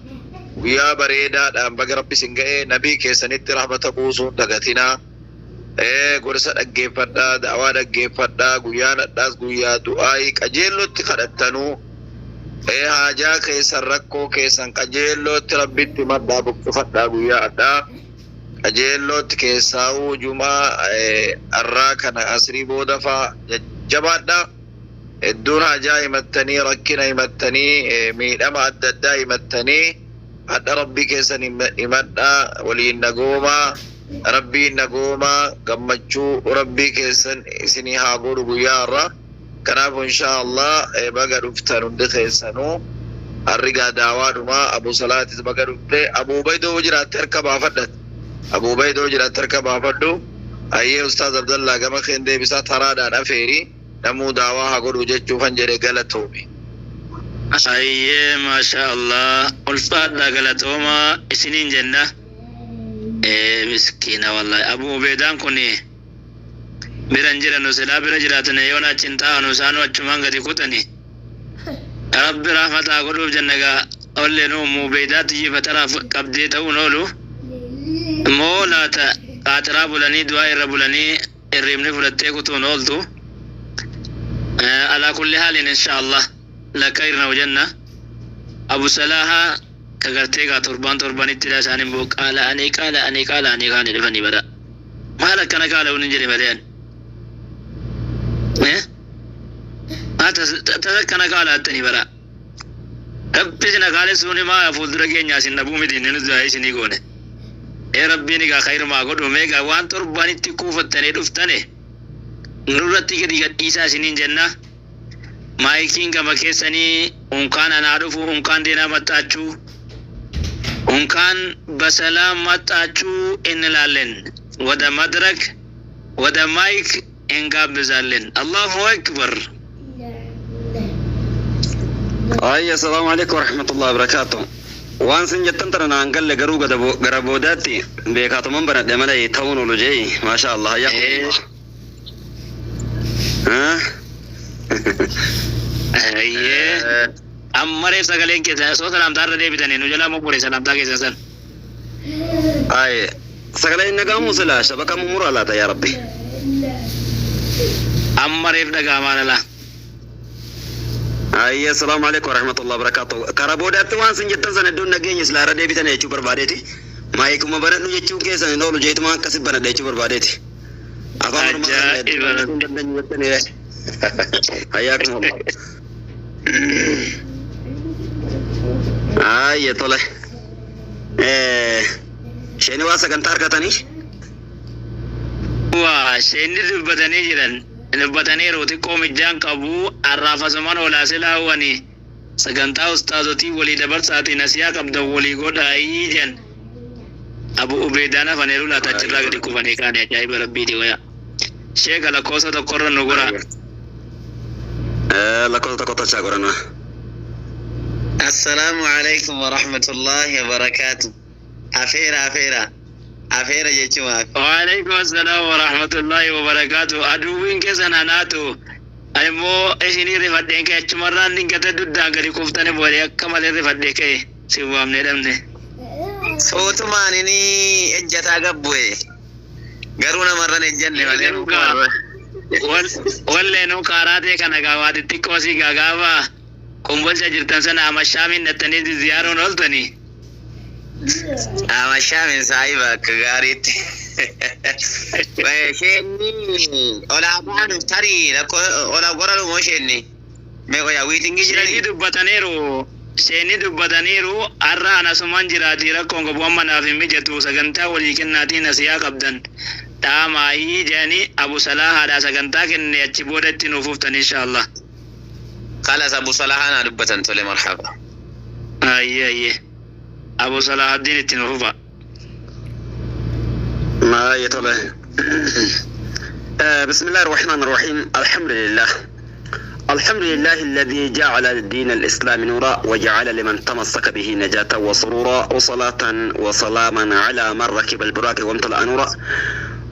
guyyaa bareedaadhaan baga Rabbi isin ga'ee. Nabii keessanitti rahmata buusuun dagatinaa. Gorsa dhaggeeffadhaa, da'awaa dhaggeeffadhaa. Guyyaan hadhaas guyyaa du'aayii qajeellotti kadhattanuu. Haajaa keessan rakkoo keessan qajeellootti Rabbitti himadhaa, buqqifadhaa guyyaa addaa. Qajeellootti keessaa'uu jumaa arraa kana asrii booda faa jajjabaadhaa. Hedduun haajaa himattanii, rakkina himattanii, miidhama adda addaa himattanii, hadha Rabbii keessan himadhaa, waliin nagoomaa, Rabbiin nagoomaa, gammachuu Rabbii keessan isinii haa godhu guyyaa har'aa. Kanaafuu inshaa Allah baga dhuftan hundi keessanuu. Harrigaa daawaadhuma Abu Salaatis baga dhufte. Abu Ubaydoo jiraatte harka baafadhat. Abu Ubaydoo jiraatte harka baafadhu. Hayyee Ustaaz Abdallaa gama keen deebisaa taraadhaan afeeri. Namuu daawaa haa godhu jechuufan jedhe, galatoomi. Hayyee, maasha Allah, ulfaadha, galatooma isiniin jenna. Ee miskiina, wallahi Abu Ubeedaan kun biran jiranu, silaa bira jiraatan yoon achi hin taa'anu isaanu achumaan gadi kutani. Rabbi rahmataa godhuuf jenna. Gaa olleen Ummu Ubeedaatti jiifataraaf qabdee ta'uun oolu moo laata? Qaaxiraa bulanii du'aa irra bulanii hirribni fudhattee kutuun ooltu. Alaa kulli haalin, insha Allah lakka irna jenna. Abu Salaha ka gartee gaa torban torbanitti dha isaanin boo qaala'anii qaala'anii qaala'anii kaanii dhufanii bara maal akkana qaala'uun hin jedhe malee ani tasa akkana qaala'attanii bara Rabbi isin akaalessuun himaa fuuldura keenya isin dhabuu miti, inni nuti du'aa isinii goone. Ee Rabbiin egaa khayrumaa godhu. Mee egaa waan torbanitti kuufattanii dhuftane nurratti gadi gadhiisaa isiniin jenna. Maayikiin gama keessanii. Unkaan anaa dhufu, unkaan deenaa maxxaachuu, unkaan በሰላም መጣችሁ እንላለን። ወደ መድረክ ወደ ማይክ እንጋብዛለን። አላሁ አክበር። Ayya, assalaamu alaikum warahmatullahi wabarakatuh. Waan sin jettan tana naan galle, garuu gara boodaatti beekaatuman banadhe malee ta'uun oolu jee. Maasha Allah, hayyaa. Ee. Ayyee. Ammareef sagaleen keessan osoo salaamtaa irra deebitanii nu jalaa mummure salaamtaa keessan san. Ay, sagalee inni nagahamu sila shabaka mummura laata, yaa Rabbi? Ammareef dhaga'amaa lala. Ayya, assalaamu alaikum warahmatullahi wabarakatuh. Kara boodaatti waan sin jettan sana iddoon nageenya sila irra deebitan jechuu barbaadeeti. Maayikuma banadhu jechuun keessan hin oolu jeetuma akkasi banadhe jechuu barbaadeeti. Afaan Oromoo Ajaa'iba. Hayyaakum Allah. Ayya, tole. Isheen waa sagantaa argatanii? Waa isheenni dubbatanii jiran, dubbataniiru. Xiqqoo mijjaan qabu arraafasuman oolaa silaa wani sagantaa ustaazotii walii dabarsaatiin asiyaa qabdan walii godhaayii jan. Abu Ubeedaan hafaniiru laata? Achirraa gadi kufanii kaane. Ajaa'iba Rabbiiti waya. Sheeka, lakkoofsa tokkorra nu gora. Lakkoofsa tokko tolchaa godhanna. Assalaamu alaikum warahmatullahi wabarakatuh. Afeera, afeera. Afeera jechumaaf. Waalaikum assalam warahmatullahi wabarakatuh. Aduwwiin keessan anaatu immoo isinii rifadheen ka'e, achumarraan dingata duddaan gadi kuftani boodee akka malee rifadhee ka'e, si waamnee dhabne. Sootumaan inni ejjataa gabbu'e. Garuu namarran ejjanne malee. Garuu gaa walleenuu kaaraatee kana gaa waa xixiqqoo si gaa gaafa kombolcha jirtan sana amashaamiin dhattanii ziyaaruun ooltanii. Amashaamin saahiba akka gaariitti. Isheenni olaa baanu tarii olaa gora dhumoo isheenni. Mee qoyaa wiitingii Isheenii jiranii? dubbataniiru. Isheenii dubbataniiru, har'a anasumaan jiraatii rakkoon qabu, amma naaf hin mijatu, sagantaa walii kennaatiin asiyaa qabdan dhaamaayii jedhanii. Abu Salaahaadha sagantaa kenne, achi booda itti nuuf uftan inshaallah. Kalas, Abu Salahaa naa dubbatan, tole, marhaba. Ayyee ayyee. Abu Salaahaddiin itti nuuf fufa. ما tole. بسم الله الرحمن الرحيم، الحمد لله، الحمد لله الذي جعل الدين الإسلام نورا وجعل لمن تمسك به نجاة وسرورا، وصلاة وسلاما على من ركب البراق وامتلأ نورا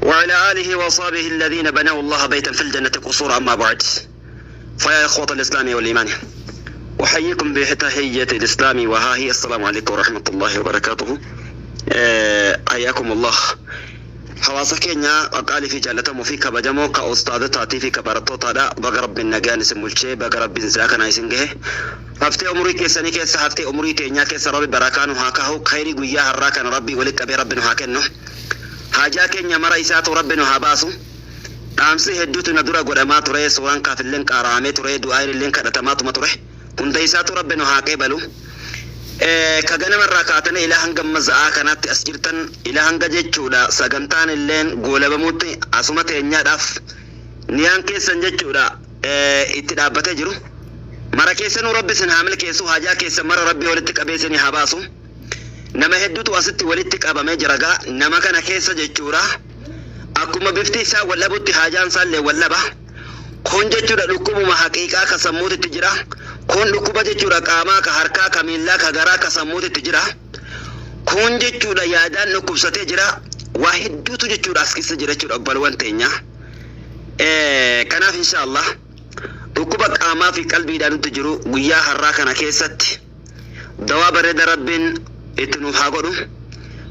وعلى آله وصحبه الذين بنوا الله بيتا في الجنة قصورا. أما بعد، فيا إخوة الإسلام والإيمان، أحييكم بتحية الإسلام وها هي: السلام عليكم ورحمة الله وبركاته. حياكم الله. Hawaasa keenya qaqaalii fi jaallatamoo fi kabajamoo ka ustaadotaatii fi ka barattootaadha. Baga Rabbiin nagaan isin bulchee, baga Rabbiin silaa kana isin gahe. Haftee umurii keessanii keessa, haftee umurii teenyaa keessa Rabbi barakaa nu haa kahu. Khayrii guyyaa har'aa kana Rabbii walitti qabee Rabbi nu haa kennu. Haajaa keenya mara isaatu Rabbi nu haa baasu. Dhaamsi hedduutu na dura godhamaa ture. Suuraan kaafilleen qaara'amee ture. Du'aan illeen kadhatamaatuma ture. Hunda isaatu Rabbi nu haa qeebalu. Ka ganamarraa kaatanii ilaa hanga amma za'aa kanaatti as jirtan, ilaa hanga jechuudha sagantaan illeen goolabamuutti asuma teenyaadhaaf niyaan keessan jechuudha itti dhaabbatee jiru. Mara keessanuu Rabbi isin haa milkeessu, haajaa keessan mara Rabbi walitti qabee isinii haa baasu. Nama hedduutu asitti walitti qabamee jira gaa nama kana keessa jechuudha. Akkuma bifti isaa wal dhabutti haajaan isaallee wal dhaba. Kun jechuudha dhukkubuma haqiiqaa ka sammuutitti jira. Kun dhukkuba jechuudha qaamaa ka harkaa ka miillaa ka garaa ka sammuutitti jira. Kun jechuudha yaadaan dhukkubsatee jira. Waa hedduutu jechuudha as keessa jira jechuudha obbolowwan teenya. Kanaaf insha Allah dhukkuba qaamaa fi qalbiidhaan nutti jiru guyyaa har'aa kana keessatti dawaa bareeda Rabbiin itti nuuf haa godhu.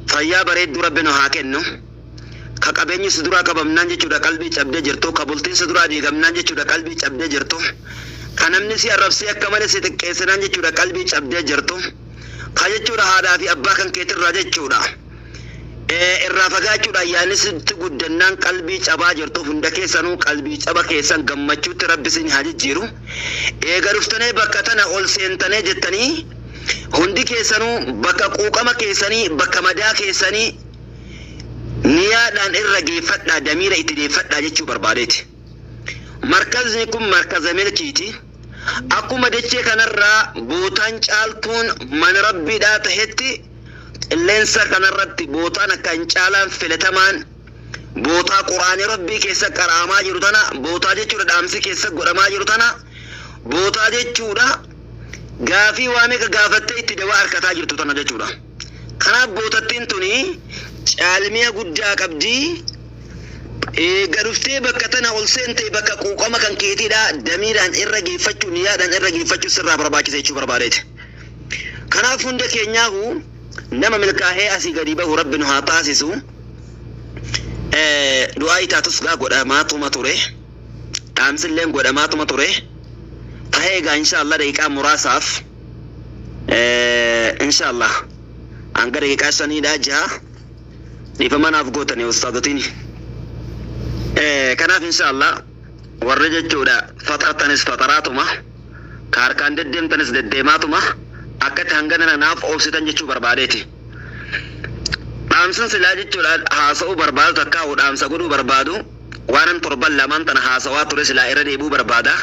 Fayyaa bareedduu Rabbi nu haa kennu. Ka qabeenyi si duraa qabamnaan jechuudha qalbii cabdee jirtu, ka bultiin si duraa diigamnaan jechuudha qalbii cabdee jirtu, ka namni si arrabsee akka malee si xiqqeessinaan jechuudha qalbii cabdee jirtu, ka jechuudha haadhaa fi abbaa kan keetirraa jechuudha irraa fagaachuudhaan yaadni sitti guddannaan qalbii cabaa jirtu, hunda keessanuu qalbii caba keessan gammachuutti Rabbi isin haa jijjiiru. Eega dhuftanee bakka tana ol seentanee jettanii hundi keessanuu bakka quuqama keessanii, bakka madaa keessanii niyaadhaan irra geeffadhaa, damiira itti deeffadhaa jechuu barbaadeeti. Markazni kun markaza milkiiti. Akkuma dachee kanarraa bootaan caaltuun mana Rabbiidhaa tahetti, qilleensa kanarratti bootaan akka hin caalaan filatamaan bootaa Quraanii Rabbii keessa qara'amaa jiru tana, bootaa jechuudha dhaamsi keessa godhamaa jiru tana, bootaa jechuudha gaafii waa meeqa gaafattee itti dawaa harkataa jirtu tana jechuudha. Kanaaf bootattiin tuni caalmiya guddaa qabdi. Eega dhuftee bakka tana ol seente bakka quuqama kan keetiidha damiiraan irra geeffachuu, niyaadhaan irra geeffachuu sirraa barbaachisa jechuu barbaadeeti. Kanaaf hunda keenyaahu nama milkaa'ee asii gadi bahu Rabbi nu haa taasisu. Du'aa itaatus gaa godhamaatuma ture. Dhaamsilleen godhamaatuma ture. Tahee egaa insha Allah daqiiqaa muraasaaf, insha Allah hanga daqiiqaa 5dha 6 dhiifama naaf gootanii ustaadotiin. Kanaaf insha Allah warri jechuudha faxartanis faxaraatuma, ka harkaan deddeemtanis deddeemaatuma akkatti hangana naaf oobsitan jechuu barbaadeeti. Dhaamsan silaa jechuudha haasa'uu barbaadu takkaa dhaamsa godhuu barbaadu waanan torban lamaan tana haasawaa ture silaa irra deebi'uu barbaada.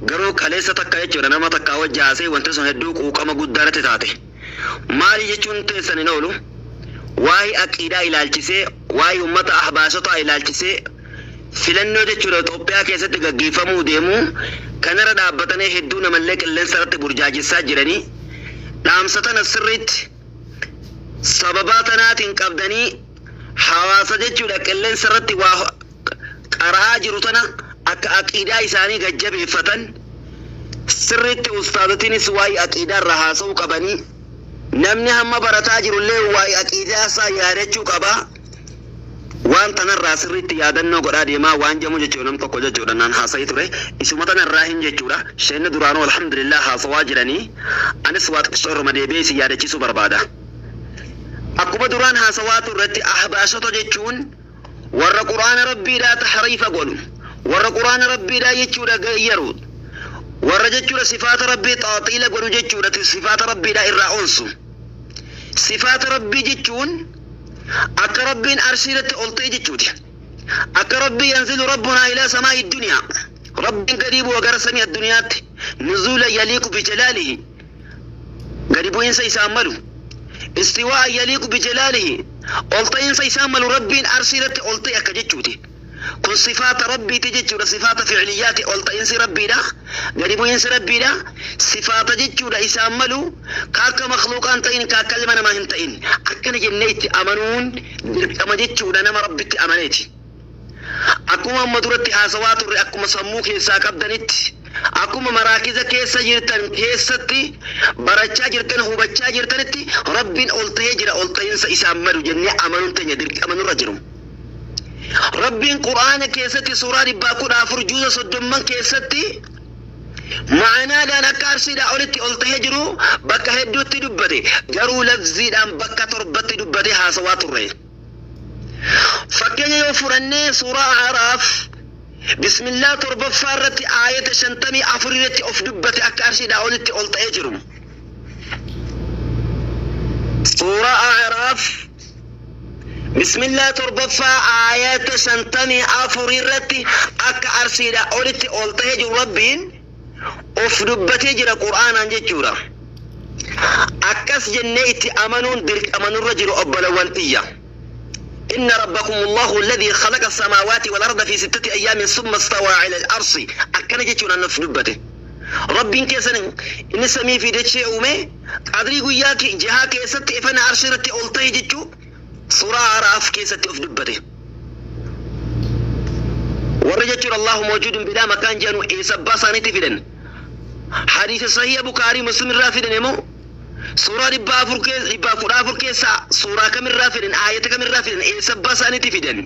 Garuu kaleessa takka jechuudha nama takkaa wajji haasa'e, wanti sun hedduu quuqama guddaa natti taate. Maali jechuun teessan hin oolu. Waa'ee aqiidaa ilaalchisee, waa'ee uummata ahbaasotaa ilaalchisee, filannoo jechuudha Itoophiyaa keessatti gaggeeffamuu deemu kanarra dhaabbatanii hedduu namallee qilleensa irratti burjaajessaa jiranii, dhaamsa tana sirriitti sababaa tanaatiin qabdanii hawaasa jechuudha qilleensa irratti waa qara'aa jiru tana akka aqiidaa isaanii gajjabeeffatan sirriitti ustaadotiinis waa'ee aqiidaa irraa haasa'uu qabanii, namni hamma barataa jirullee waa'ee aqiidaa isaa yaadachuu qaba. Waan tanarraa sirriitti yaadannoo godhaa deemaa waan jedhamu jechuudha nam tokko jechuudha naan haasa'ii ture. Isuma tanarraa hin jechuudha. Sheenni duraanuu alhamdulillah haasawaa jiranii, anis waa xiqqoo irruma deebi'ee isin yaadachiisuu barbaada. Akkuma duraan haasawaa turretti ahbaashota jechuun warra Quraana Rabbiidhaa tahriifa godhu, warra Quraana Rabbiidhaa jechuudha gayyaru, warra jechuudha sifaata Rabbii xaaxiila godhu jechuudha sifaata Rabbiidhaa irraa onsu. Sifaata Rabbii jechuun akka Rabbiin arshii irratti ol ta'e jechuuti. Akka Rabbii yanzilu rabbunaa ilaa samaa'i duniyaa. Rabbiin gadi bu'a gara samii addunyaatti. Nuzuula yaliiqu bijalaalihi. Gadi bu'iinsa isaan malu. Istiwaa'a yaliiqu bijalaalihi. Ol ta'iinsa isaan malu Rabbiin arshii irratti ol ta'e akka jechuuti. Kun sifaata Rabbiiti jechuudha. Sifaata fi'liyyaati, ol ta'iinsi Rabbiidha. Gadi bu'iinsi Rabbiidha. Sifaata jechuudha isaan malu ka akka makhluuqaan ta'in, ka akka ilma namaa hin ta'in. Akkana jennee itti amanuun dirqama jechuudha nama Rabbitti amaneeti. Akkuma amma duratti haasawaa turre, akkuma sammuu keessaa qabdanitti, akkuma maraakiza keessa jirtan keessatti barachaa jirtan, hubachaa jirtanitti, Rabbiin ol ta'ee jira, ol ta'iinsa isaan malu jennee amanuun teenya dirqama nurra jiru. Rabbiin Qur'aana keessatti suuraa 114 juuza 30 keessatti ma'anaadhaan akka arshiidhaa olitti ol tahee jiru bakka hedduutti dubbate. Garuu lafziidhaan bakka 7tti dubbate haasawaa turre. Fakkeenya yoo fudhannee suuraa A'raaf bismillaa 7ffaa irratti aayata 54 irratti of dubbate akka arshiidhaa olitti ol ta'ee jiru. Suuraa A'raaf bismillaa 7ffaa aayata 54 irratti akka arshiidhaa olitti ol ta'ee jiru Rabbiin of dubbatee jira Qur'aanaan jechuudha. Akkas jennee itti amanuun dirqama nurra jiru obbolawwan tiyya. Inna rabbakum Allahu alladhi khalaqa samaawaati wal arda fi sittati ayyaamin summa istawaa ala al-arshi. Akkana jechuudhaan of dubbate. Rabbiin keessan inni samii fi dachee uume qadrii guyyaa jahaa keessatti ifana arshii irratti ol ta'e jechuu suuraa Araaf keessatti of dubbate. Warri jechuun Allahu mawjuudun bilaa makaan jedhanu eessa abbaa isaaniitti fidan? Hadiisa sahiha Bukaarii Muslim irraa fidan immoo suuraa 400 keessa 114 keessaa suuraa kamirraa fidan? Aayata kamirraa fidan? Eessa abbaa isaaniitti fidan?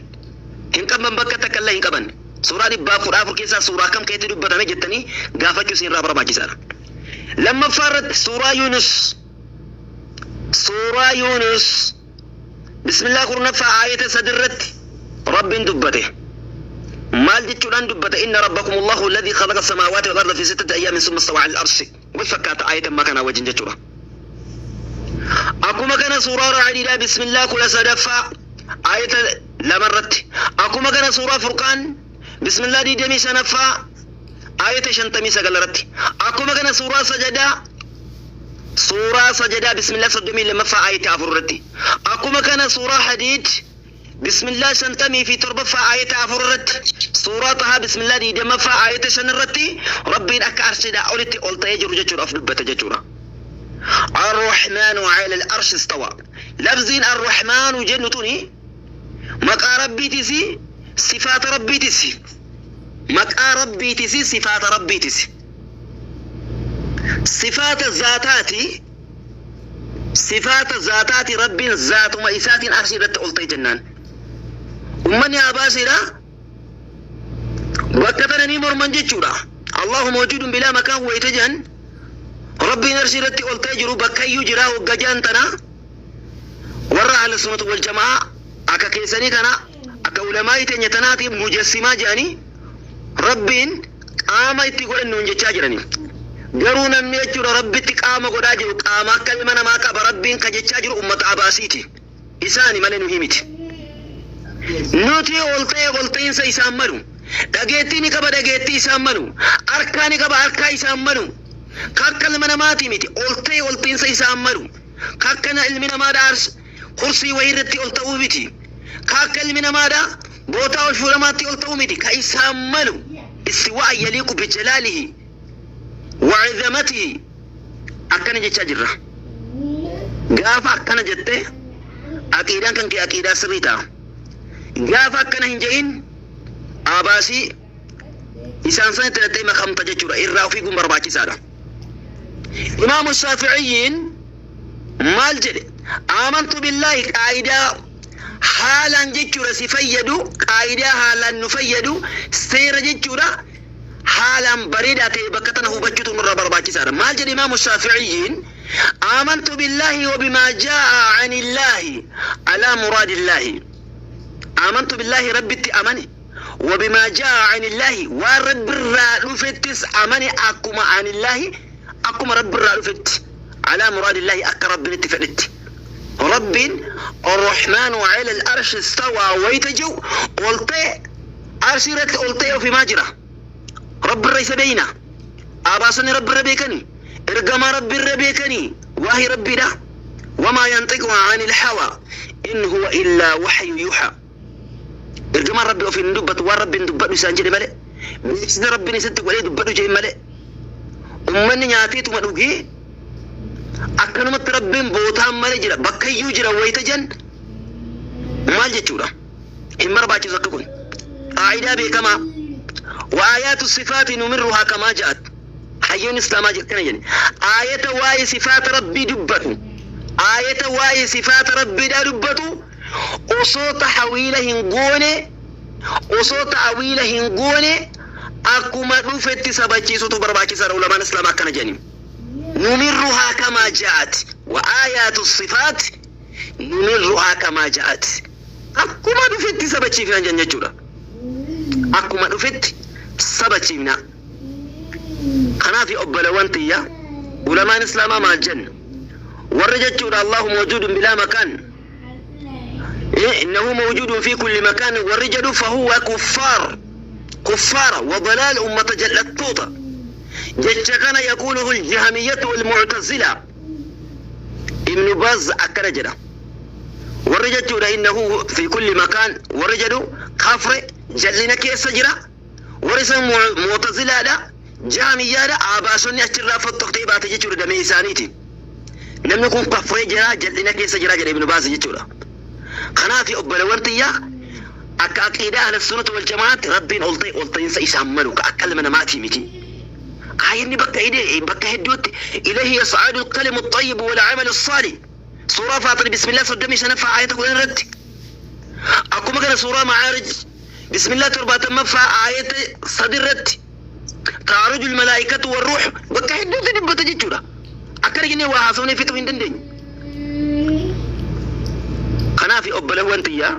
Hin qaban, bakka takka illee hin qaban. Suuraa 114 keessaa suuraa kam keessatti dubbatame jettanii gaafachuu isin irraa barbaachisaadha. Lammaffaa irratti suuraa Yunus, suuraa Yunus bismillah 10ffaa aayata 3 irratti Rabbiin dubbate. Maal jechuudhaan dubbate? Inna rabbakum Allahu alladhi khalaqa samaawaati wal arda fi sittati ayyaamin summa istawa ala al-arshi. Wal fakkaata aayata ammaa kanaa wajjin jechuudha. Akkuma kana suuraa Ra'diidhaa bismillah 13ffaa aayata 2 irratti. Akkuma kana suuraa Furqaan bismillah 25ffaa aayata 59 irratti. Akkuma kana suuraa Sajadaa, suuraa Sajadaa bismillah 32ffaa aayata 4 irratti. Akkuma kana suuraa Hadiid bismillah 57ffaa aayata 4 irratti. Suuraa Tahaa bismillah 20ffaa aayata 5 irratti Rabbiin akka arshiidhaa olitti ol ta'ee jiru jechuudha of dubbate jechuudha. Ar-Rahmaanu ala al-arshi istawa. Lafziin Ar-Rahmaanu jennu tuni maqaa Rabbiitisi, sifaata Rabbiitisi. Maqaa Rabbiitisi, sifaata Rabbiitisi. Sifaata zaataati, sifaata zaataati. Rabbiin zaatuma isaatiin arshii irratti ol ta'e jennaan. Ummanni Abaasiidha bakka tana ni morman jechuudha. Allahu mawjuudun bilaa makaan wayita jedhan, Rabbiin arshii irratti ol ta'e jiru bakka iyyuu jira wagga jedhan tana, warra ahla sunnatu wal jamaa akka keessanii kana, akka ulamaa'ii teenya tanaatiif mujassimaa jedhanii Rabbiin qaama itti godhan nuun jechaa jirani. Garuu namni jechuudha Rabbitti qaama godhaa jiru, qaama akka ilma namaa qaba Rabbiin ka jechaa jiru ummata Abaasiiti. Isaani malee nuhi miti. Nuti ol ta'e ol ta'iinsa isaan malu. Dhageettii ni qaba, dhageettii isaan malu. Harkaa ni qaba, harkaa isaan malu. Ka akka ilma namaati miti. Ol ta'e ol ta'iinsa isaan malu. Ka akka ilmi namaadha kursii wayii irratti ol ta'uu miti. Ka akka ilmi namaadha bootaa ol fuudhamaatti ol ta'uu miti. Ka isaan malu istiwaa'a yaliiqu bijalaalihi wa izamatihi akkana jechaa jirra. Gaafa akkana jette aqiidaan kan kee aqiidaa sirrii ta'a. Gaafa akkana hin jedhin Abaasii isaan sanitti hidhattee makamta jechuudha. Irraa of eeguun barbaachisaadha. Imaamu Shaafi'iyyiin maal jedhe? Aamantu billaahi, qaayidaa haalaan jechuudha si fayyadu, qaayidaa haalaan nu fayyadu, seera jechuudha haalaan bareedaa ta'e bakka tana hubachuutu nurraa barbaachisaadha. Maal jedhe Imaamu Shaafi'iyyiin? Aamantu billaahi wa bimaa jaa'a anillaahi alaa muraadillaahi. Aamantu billaahi, Rabbitti amane, wa bimaa jaa'a anillaahi, waan Rabbirraa dhufettis amane, akkuma anillaahi, akkuma Rabbirraa dhufetti, alaa muraadillaahi, akka Rabbiin itti fedhetti. Rabbiin Arrahmaanu ala al-arshi istawaa wayita jiru ol ta'e, arshii irratti ol ta'e of himaa jira. Rabbirra isa beeyna. Abaasonni Rabbirra beekani. Ergamaa Rabbirra beekani. Waahii Rabbiidha. Wamaa yanxiqu anil hawaa in huwa illaa wahyu yuuhaa. Ergamaan Rabbi ofiin hin dubbatu, waan Rabbiin dubbadhu isaan jedhe malee. Beeksisa Rabbiin isatti godhee dubbadhu jedhe malee. Ummanni nyaateetuma dhugee akkanumatti Rabbiin bootaan malee jira, bakkayyuu jira wayita jedhan maal jechuudha? Hin barbaachisu akka kun. Qaayidaa beekamaa wa aayaatu sifaati numirruhaa kamaa ja'at. Hayyoonni Islaamaa akkana jedhan. Aayata waa'ee sifaata Rabbii dubbatu, aayata waa'ee sifaata Rabbiidhaa dubbatu osoo tahawiila hin goone. Osoo ta'awiila hin goone akkuma dhufetti sabachiisutu barbaachisaadha. Ulamaan islaamaa akkana jedhani. Numirruhaa kamaa ja'at wa aayaatu sifaat numirruhaa kamaa ja'at. Akkuma dhufetti sabachiifna jedhan jechuudha. Akkuma dhufetti sabachiifna. Kanaaf obbolewwan tiyya, ulamaan islaamaa maal jenna? Warri jechuudha Allahu mawjuudun bilaa makaan, innahu mawjuudun fi kulli makaan warri jedhu, fahuwa kuffaar, kuffaara wa dalaal, ummata jal'attoota. Jecha kana yaquuluhu aljahamiyyatu walmu'tazila. Ibnu Baz akkana jedha: warri jechuudha innahu fi kulli makaan warri jedhu kafre, jal'ina keessa jira. Warri san mu'tazilaadha, jahamiyyaadha. Abaasonni achirraa fottoqtee baate jechuudha damee isaaniiti. Namni kun kafree jira, jal'ina keessa jira jedha Ibnu Baaz jechuudha. Kanaaf obbolewwan tiyya, akka aqiidaa ahla sunnati wal jamaatti Rabbiin ol ta'e, ol ta'iinsa isaan malu ka akka ilma namaatii miti. Aayanni bakka ide bakka hedduutti ilayhi yas'adu al-kalimu at-tayyib wal 'amalu as-salih, suuraa Faaxir bismillah 35ffaa aayata 10 irratti, akkuma kana suuraa Ma'aarij bismillah 70ffaa aayata 3 irratti, ta'aruju al-malaa'ikatu war-ruh, bakka hedduutti dubbata jechuudha. Akkana jennee waa haasofnee fixuu hin dandeenyu. Kanaaf obbolewwan tiyya,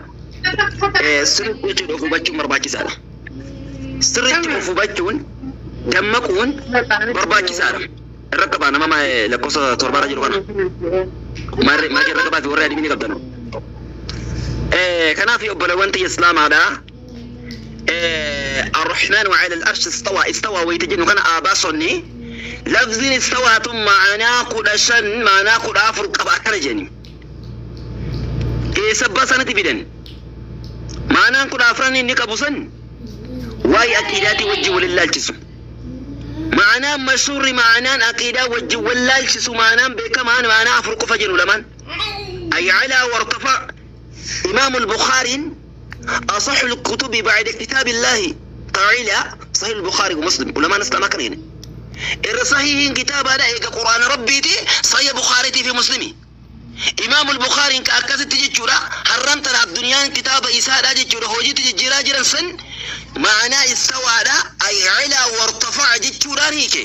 sirriitti jechuudha of hubachuun barbaachisaadha. Sirriitti of hubachuun, dammaquun barbaachisaadha. Irra qabaa nama lakkoofsa 7rra jiru kana. Maarree maakii irra qabaa fi warri adii ni qabdan. Kanaaf obbolewwan tiyya islaamaadha. Ar-Rahmaan wa ala al-arshi istawa, istawa wayita jennu kana aabaasonni lafziin istawaatun ma'anaa 15, ma'anaa 14 qaba akkana jedhani. Eessa abbaa sanatti fidan? Ma'anaan 14 inni qabu san waa'ee aqiidaatii wajjin wal ilaalchisu. Ma'anaan mashhuurri, ma'anaan aqiidaa wajjin wal laalchisu, ma'anaan beekamaan ma'anaa afur qofa jedhu lamaan. Ay alaa wartafa. Imaam al-Bukhaariin أصح الكتب بعد كتاب الله تعالى صحيح البخاري ومسلم. ulamaan islaamaa akkana jedhan. Irra sahihiin kitaabadha eega Qur'aana Rabbiiti Sahih Bukhaariitii fi Muslimi. Imaam al-Bukhaariin ka akkasitti jechuudha har'an tana addunyaan kitaaba isaadha jechuudha hojiitti jijjiiraa jiran san ma'anaa istawaadha ay calaa wartafa'a jechuudhaan hiike.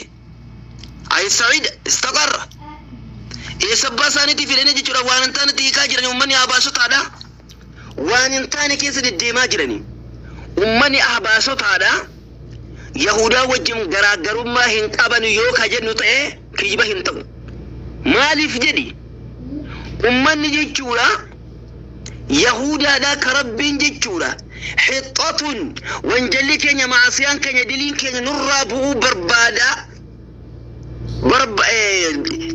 Ay sa'ida istaqarra. Eessa abbaa isaaniitii fidanii jechuudha waan hin taanetti hiikaa jirani uummanni abaasotaadha. Waan hin taane keessa deddeemaa jirani. Uummanni ahbaasotaadha. Yahudaa wajjin garaagarummaa hin qaban yoo ka jennu ta'e kijiba hin ta'u. Maaliif jedhi, ummanni jechuudha Yahudaadha ka Rabbiin jechuudha hixxatun, wanjalli keenya, maasiyaan keenya, diliin keenya nurraa bu'uu barbaada,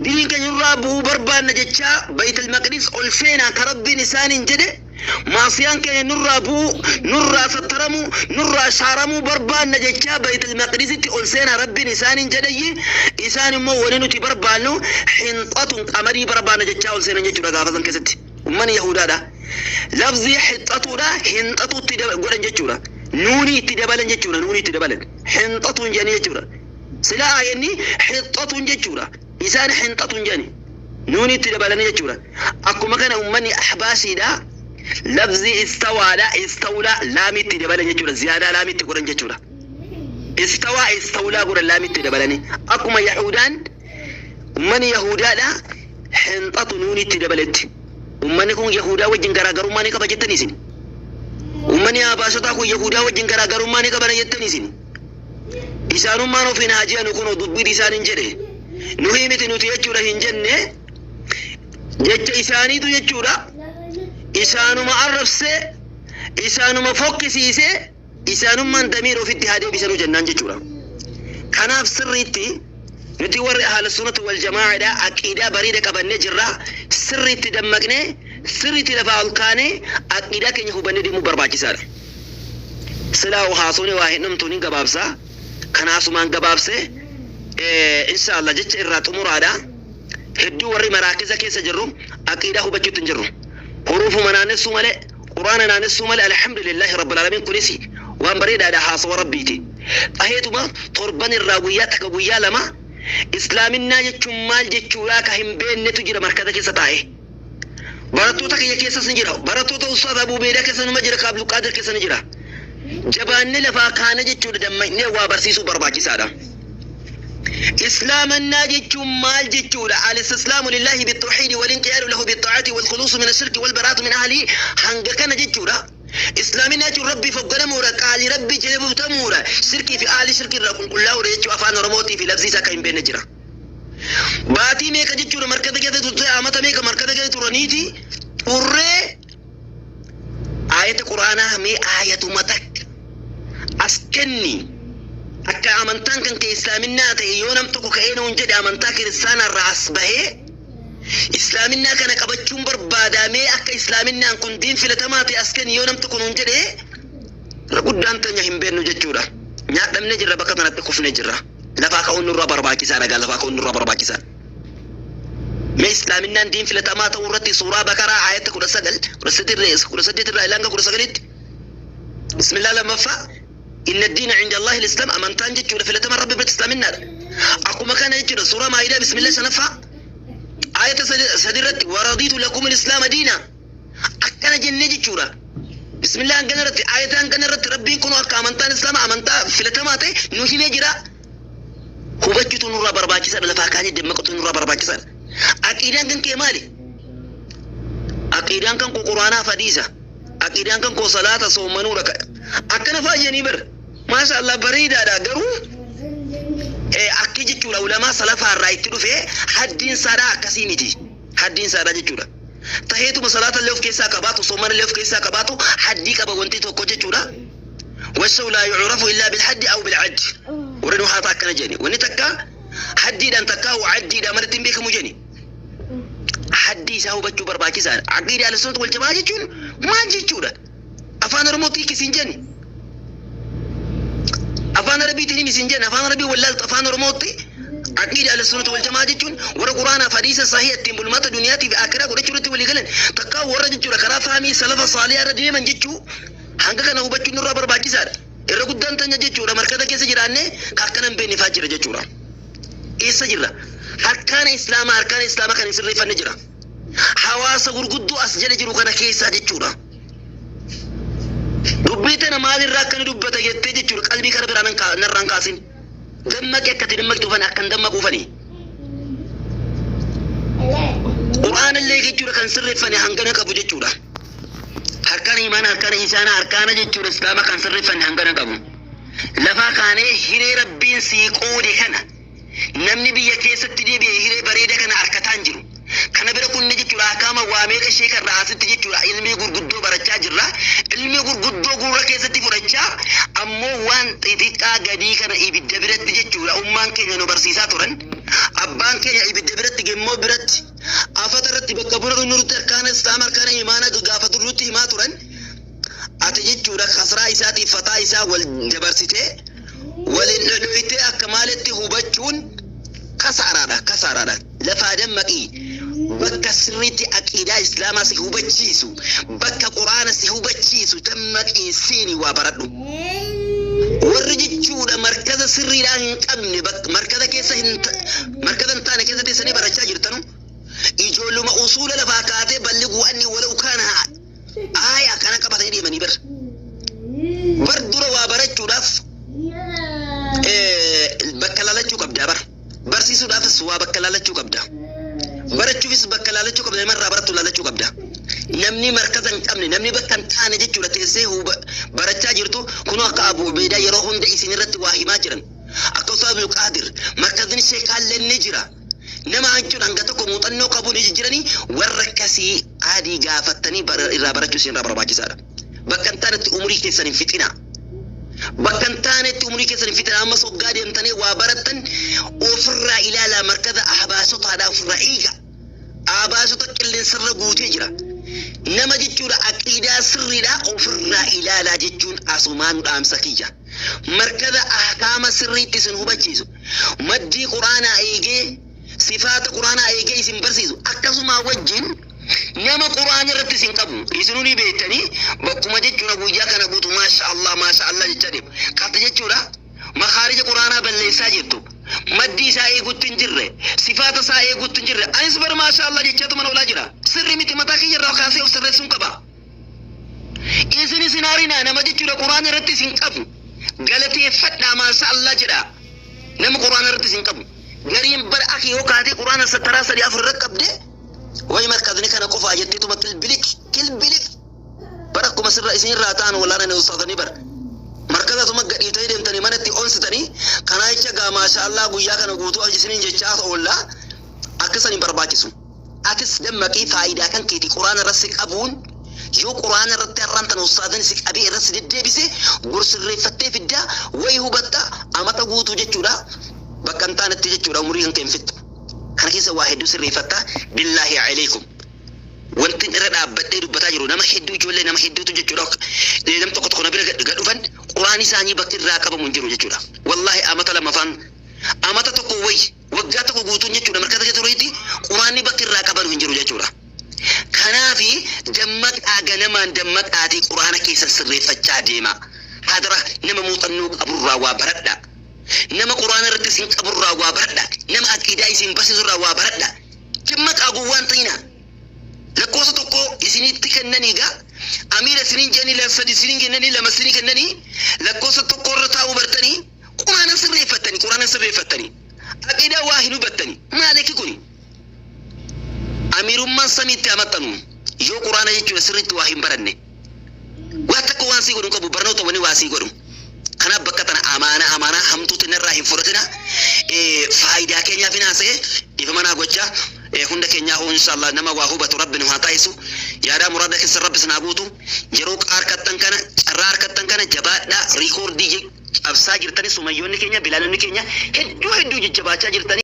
diliin keenya nurraa bu'uu barbaanna jechaa Baytal Maqdis ol seenaa ka Rabbiin isaaniin jedhe, maasiyaan keenya nurraa bu'uu, nurraa sattaramuu, nurraa shaaramuu barbaanna jechaa Baytal Maqdisitti ol seenaa Rabbiin isaaniin jedhayyi, isaan immoo wani nuti barbaannu hinxatun, qamadii barbaanna jechaa ol seenan jechuudha gaafa san keessatti. Ummanni Yahudaadha lafzii hixxatuudha hinxatuutti godhan jechuudha. Nuunii itti dabalan jechuudha, nuunii itti dabalan, hinxatuun jedhanii jechuudha. Silaa aayanni hixxatuun jechuudha, isaan hinxatuun jedhani, nuunii itti dabalanii jechuudha. Akkuma kana ummanni ahbaashiidha lafzii istawaadha istawlaa laamii itti dabalan jechuudha, ziyaadaa laamii itti godhan jechuudha. Istawaa istawlaa godhan laamii itti dabalanii. Akkuma Yahudaan, ummanni Yahudaadha hinxatu nuunii itti dabaletti. Ummanni kun Yahudaa wajjin garaagarummaa ni qaba jettanii isin? Ummanni abaasotaa kun Yahudaa wajjin garaagarummaa ni qabana jettanii isin? Isaanummaan ofiin haa je'anu, kunoo dubbiin isaan hin jedhe. Nuhii miti nuti jechuudha hin jenne, jecha isaaniitu jechuudha. Isaanuma arrabsee, isaanuma fokkisiisee, isaanummaan damiir ofitti haa deebisanuu jennaan jechuudha. Kanaaf sirriitti nuti warri ahla sunnati wal jamaa'aadha aqiidaa bareeda qabannee jirra. Sirriitti dammaqnee, sirriitti lafaa ol kaanee, aqiidaa keenya hubannee deemuu barbaachisaadha. Silaa haasofni waa hin dhumtu, ni gabaabsa. Kanaasumaan gabaabsee insha Allah jecha irraa xumuraadha. Hedduu warri maraakiza keessa jirru aqiidaa hubachuutti hin jirru. Huruufuma naannessuu malee, Quraana naannessuu malee. Alhamdulillahi rabbil alamin, kunis waan bareedaadha, haasawa Rabbiiti. Xaheetuma torban irraa guyyaa takka, guyyaa lama islaaminaa jechuun maal jechuudha ka hin beeknetu jira markaza keessa taa'e. Barattoota kiyya keessas ni jira. Barattoota Ustaaz Abuu Beedaa keessa numa jira, ka Abdulqaadir keessa ni jira. Jabaannee lafaa kaane jechuudha dammaqnee waa barsiisuu barbaachisaadha. Islaamannaa jechuun maal jechuudha? Al-istislaamu lillahi bitawhiidi wal-inqiyaadu lahu bittaa'ati wal-khuluusu min ashirki wal-baraatu min ahlihi hanga kana jechuudha. Islaaminaa jechuun Rabbiif hogganamuudha, qaalii Rabbii jala butamuudha, shirkii fi aalii shirkii irraa qulqullaa'uudha jechuu afaan Oromootii fi labsii isaa akka hin beekne jira. Baatii meeqa jechuudha markata keessa turte amata meeqa markata keessa turaniiti turree aayata quraanaa mee aayatuma takka as kenni akka amantaan kan kee islaaminaa ta'e yoo nam tokko ka'ee nuun jedhe amantaa kiristaanaa irraa as bahee islaaminaa kana qabachuun barbaadamee akka islaaminaan kun diin filatamaa ta'e as kenni yoo nam tokko nuun jedhe irra guddaan teenya hin beennu jechuudha. Nyaadhamne jirra bakka kanatti kufne jirra. Lafaa ka'uun nurraa barbaachisaadha gaa lafaa ka'uun nurraa barbaachisaadha. Mee islaaminaan diin filatamaa ta'uu irratti suuraa Bakaraa aayata 19 18 irraa hanga 19tti bismillah lammaffaa inna diina cinda Allahi lislaam amantaan jechuudha filatamaa rabbi biratti islaaminaadha. Akkuma kana jechuudha suuraa Maayidaa bismillah shanaffaa aayata sadi irratti waradiitu lakum islaama diina akkana jennee jechuudha. Bismillah hangana irratti aayata hangana irratti rabbiin kun akka amantaan islaama amantaa filatamaa ta'e nu himee jira. Hubachuutu nurraa barbaachisaadha lafaa kaanii dammaqatu nurraa barbaachisaadha. Aqiidaan kan kee maali? Aqiidaan kan koo quraanaa fi hadiisa. Aqiidaan kan koo salaata soomanuudha. Akkana faayyanii bar. Maasha Allah bareedaadha garuu akki jechuudha ulamaa salafaa irraa itti dhufee haddiin saadhaa akkasii miti. Haddiin saadhaa jechuudha. Taheetuma salaata illee of keessaa qabaatu soomana illee of keessaa qabaatu haddii qaba wanti tokko jechuudha. والشيء لا يعرف إلا بالحد أو بالعد warri nu haata akkana jedhani wanni takka haddiidhaan takka caddiidhaan malatti hin beekamu jedhani haddii isaa hubachuu barbaachisaadha. Aqiidaa ahlusunnah wal jamaa jechuun maal jechuudha? Afaan Oromootti hiiki jenne. Afaan Arabiitiin himi isin jenne afaan Arabii wallaaltu afaan Oromootti aqiidaa ahlusunnah wal jamaa jechuun warra Quraanaa fi hadiisa sahii ittiin bulmaata duniyaatii fi akiraa godhachuu irratti walii galan takka warra jechuudha karaa faamii salafa saaliyaa irra deeman jechuu hanga kana hubachuun nurraa barbaachisaadha. Irra guddaan tanya jechuudha markata keessa jiraannee akkana hin beekne fa'aa jira jechuudha. Eessa jirra? Harkaana islaamaa harkaana islaamaa kan hin sirreeffanne jira. Hawaasa gurguddoo as jala jiru kana keessaa jechuudha. Dubbii tana maalirraa akkana dubbata jettee jechuudha qalbii kana biraa narraan kaasin. Dammaqi akka itti dammaqxuufani akkan dammaquufani. Qur'aana illee jechuudha kan sirreeffane hangana qabu jechuudha. Harkaan imaana harkaan isaana harkaana jechuudha islaama kan sirreeffanne hangana qabu. Lafaa kaanee hiree rabbiin sii qoode kana namni biyya keessatti deebi'e hiree bareeda kana harkataa hin jiru. Kana bira kunne jechuudha akaama waa meeqa ishee kan asitti jechuudha ilmii gurguddoo barachaa jirra. Ilmii gurguddoo gurra keessatti fudhachaa ammoo waan xixiqqaa gadii kana ibidda biratti jechuudha ummaan keenya nu barsiisaa turan. Abbaan keenya ibidda biratti gemmoo biratti afata irratti bakka buna nutti harkaana islaama harkaana imaana gaafa nutti himaa turan. Ati jechuudha kasraa isaatiif fataa isaa wal dabarsitee waliin dhodhoytee akka maalitti hubachuun kasaaraadha kasaaraadha. Lafaa dammaqii bakka sirriitti aqiidaa islaamaa si hubachiisu bakka quraana si hubachiisu dammaqii seeni waa baradhu. Warri jechuudha markaza sirriidhaa hin qabne markaza keessa hin markaza hin taane keessa teessanii barachaa jirtanu ijoolluma usuula lafaa kaatee balliguu anni walau kaana aaya akkana qabatanii deemanii bar. Bar dura waa barachuudhaaf bakka laalachuu qabda bar. Barsiisuudhaafis waa bakka laalachuu qabda. Barachuufis bakka laalachuu qabda namarraa barattu laalachuu qabda. Namni markaza hin qabne namni bakka hin taane jechuudha teessee barachaa jirtu kunoo akka Abu Ubeedaa yeroo hunda isin irratti waa himaa jiran. Akka Ustaaz Abdul Qaadir markazni sheekaallee ni jira. Nama jechuun hanga tokko muuxannoo qabu ni jijjiiranii warra akkasii adii gaafattanii irraa barachuu isin irraa barbaachisaadha. Bakka hin taanetti umurii keessan hin fixinaa. Bakka hin taanetti umurii keessan hin fixinaa ammas hoggaa deemtanii waa barattan ofirraa ilaalaa markaza ahbaasotaadhaa ofirraa eega. Ahbaasota qilleensarra guutee jira. Nama jechuudha aqiidaa sirriidhaa ofirraa ilaalaa jechuun asumaan dhaamsa kiyya. Markaza ahkaama sirriitti isin hubachiisu. Maddii quraanaa eegee sifaata quraanaa eegee isin barsiisu akkasuma wajjin nama quraana irratti isin qabu isinuu ni beektanii bakkuma jechuudha guyyaa kana guutu maasha Allah maasha Allah jechaa deema. Kata jechuudha makaarija quraanaa balleessaa jirtu. Maddii isaa eeguutti hin jirre sifaata isaa eeguutti hin jirre anis bar maasha Allah jechaatu mana olaa jira. Sirri miti mataa kiyya irraa kaasee of sirreessuun qaba. Isin isin harinaa nama jechuudha quraana irratti isin qabu. Galateeffadhaa maasha Allah jedhaa. Nama quraana irratti isin qabu. Gariin bara akhi yoo kaatee quraana taraa sadii afur irra qabde way markazni kana qofaa jetteetuma kilbilik kilbilik bara akkuma sirra isinirraa ta'an wallaanani ustaazanii bara. Markazatuma gadhiiftanii deemtanii manatti onsitanii kanaa jecha gaa maasha Allah guyyaa kana guutuu isiniin jechaa oollaa akka isan hin barbaachisu. Atis dammaqii faayidaa kan keeti quraana irratti qabuun yoo quraana irratti har'aan tana ustaazan si qabee irratti si deddeebise gorsirreeffattee fiddaa wayi hubatta amata guutuu jechuudha bakka hin taanetti jechuudha umurii kan kee hin fixxu. Kana keessa waa hedduu sirreeffatta billaahi alaikum. Wanti irra dhaabbadhee dubbataa jiru nama hedduu ijoollee nama hedduutu jechuudha. Nam tokko tokko na bira gad dhufan quraanni isaanii bakki irraa qabamu hin jiru jechuudha. Wallaahi amata lamafaan amata tokko wayi waggaa tokko guutuun jechuudha markaza keessa tureetti quraanni bakki irraa qabanu hin jiru jechuudha. Kanaafi dammaqaa ganamaan dammaqaatii quraana keessa sirreeffachaa deema. Hadara nama muuxannoo qaburraa waa baradha. Nama quraana irratti isin qaburraa waa baradha. Nama aqiidaa isin barsiisurraa waa baradha. Dammaqaa gowwaan ta'ina. Lakkoofsa tokko isinitti kennanii gaa amiira isiniin jedhanii lama sadi isiniin kennanii lama isinii kennanii lakkoofsa tokko irra taa'uu bartanii quraana sirreeffattanii quraana sirreeffattanii aqiidaa waa hin hubattanii maaliki kuni amiirummaan samiitti amaxxanu yoo quraana jechuudha sirriitti waa hin baranne waa takka waan sii godhu hin qabu barnoota wani waa sii godhu. Kanaaf bakka tana amaanaa amaanaa hamtuutti narraa hin fudhatina. Faayidaa keenyaaf hin haasa'e dhiifama naa gochaa. Hunda keenyaa hoo inshallah nama waa hubatu rabbi nu haa taasisu. Yaadaa muraada keessa rabbi isin haa guutu. Yeroo harkattan kana carraa harkattan kana jabaadhaa riikoordii cabsaa jirtani sumayyoonni keenya bilaalonni keenya hedduu hedduu jajjabaachaa jirtani.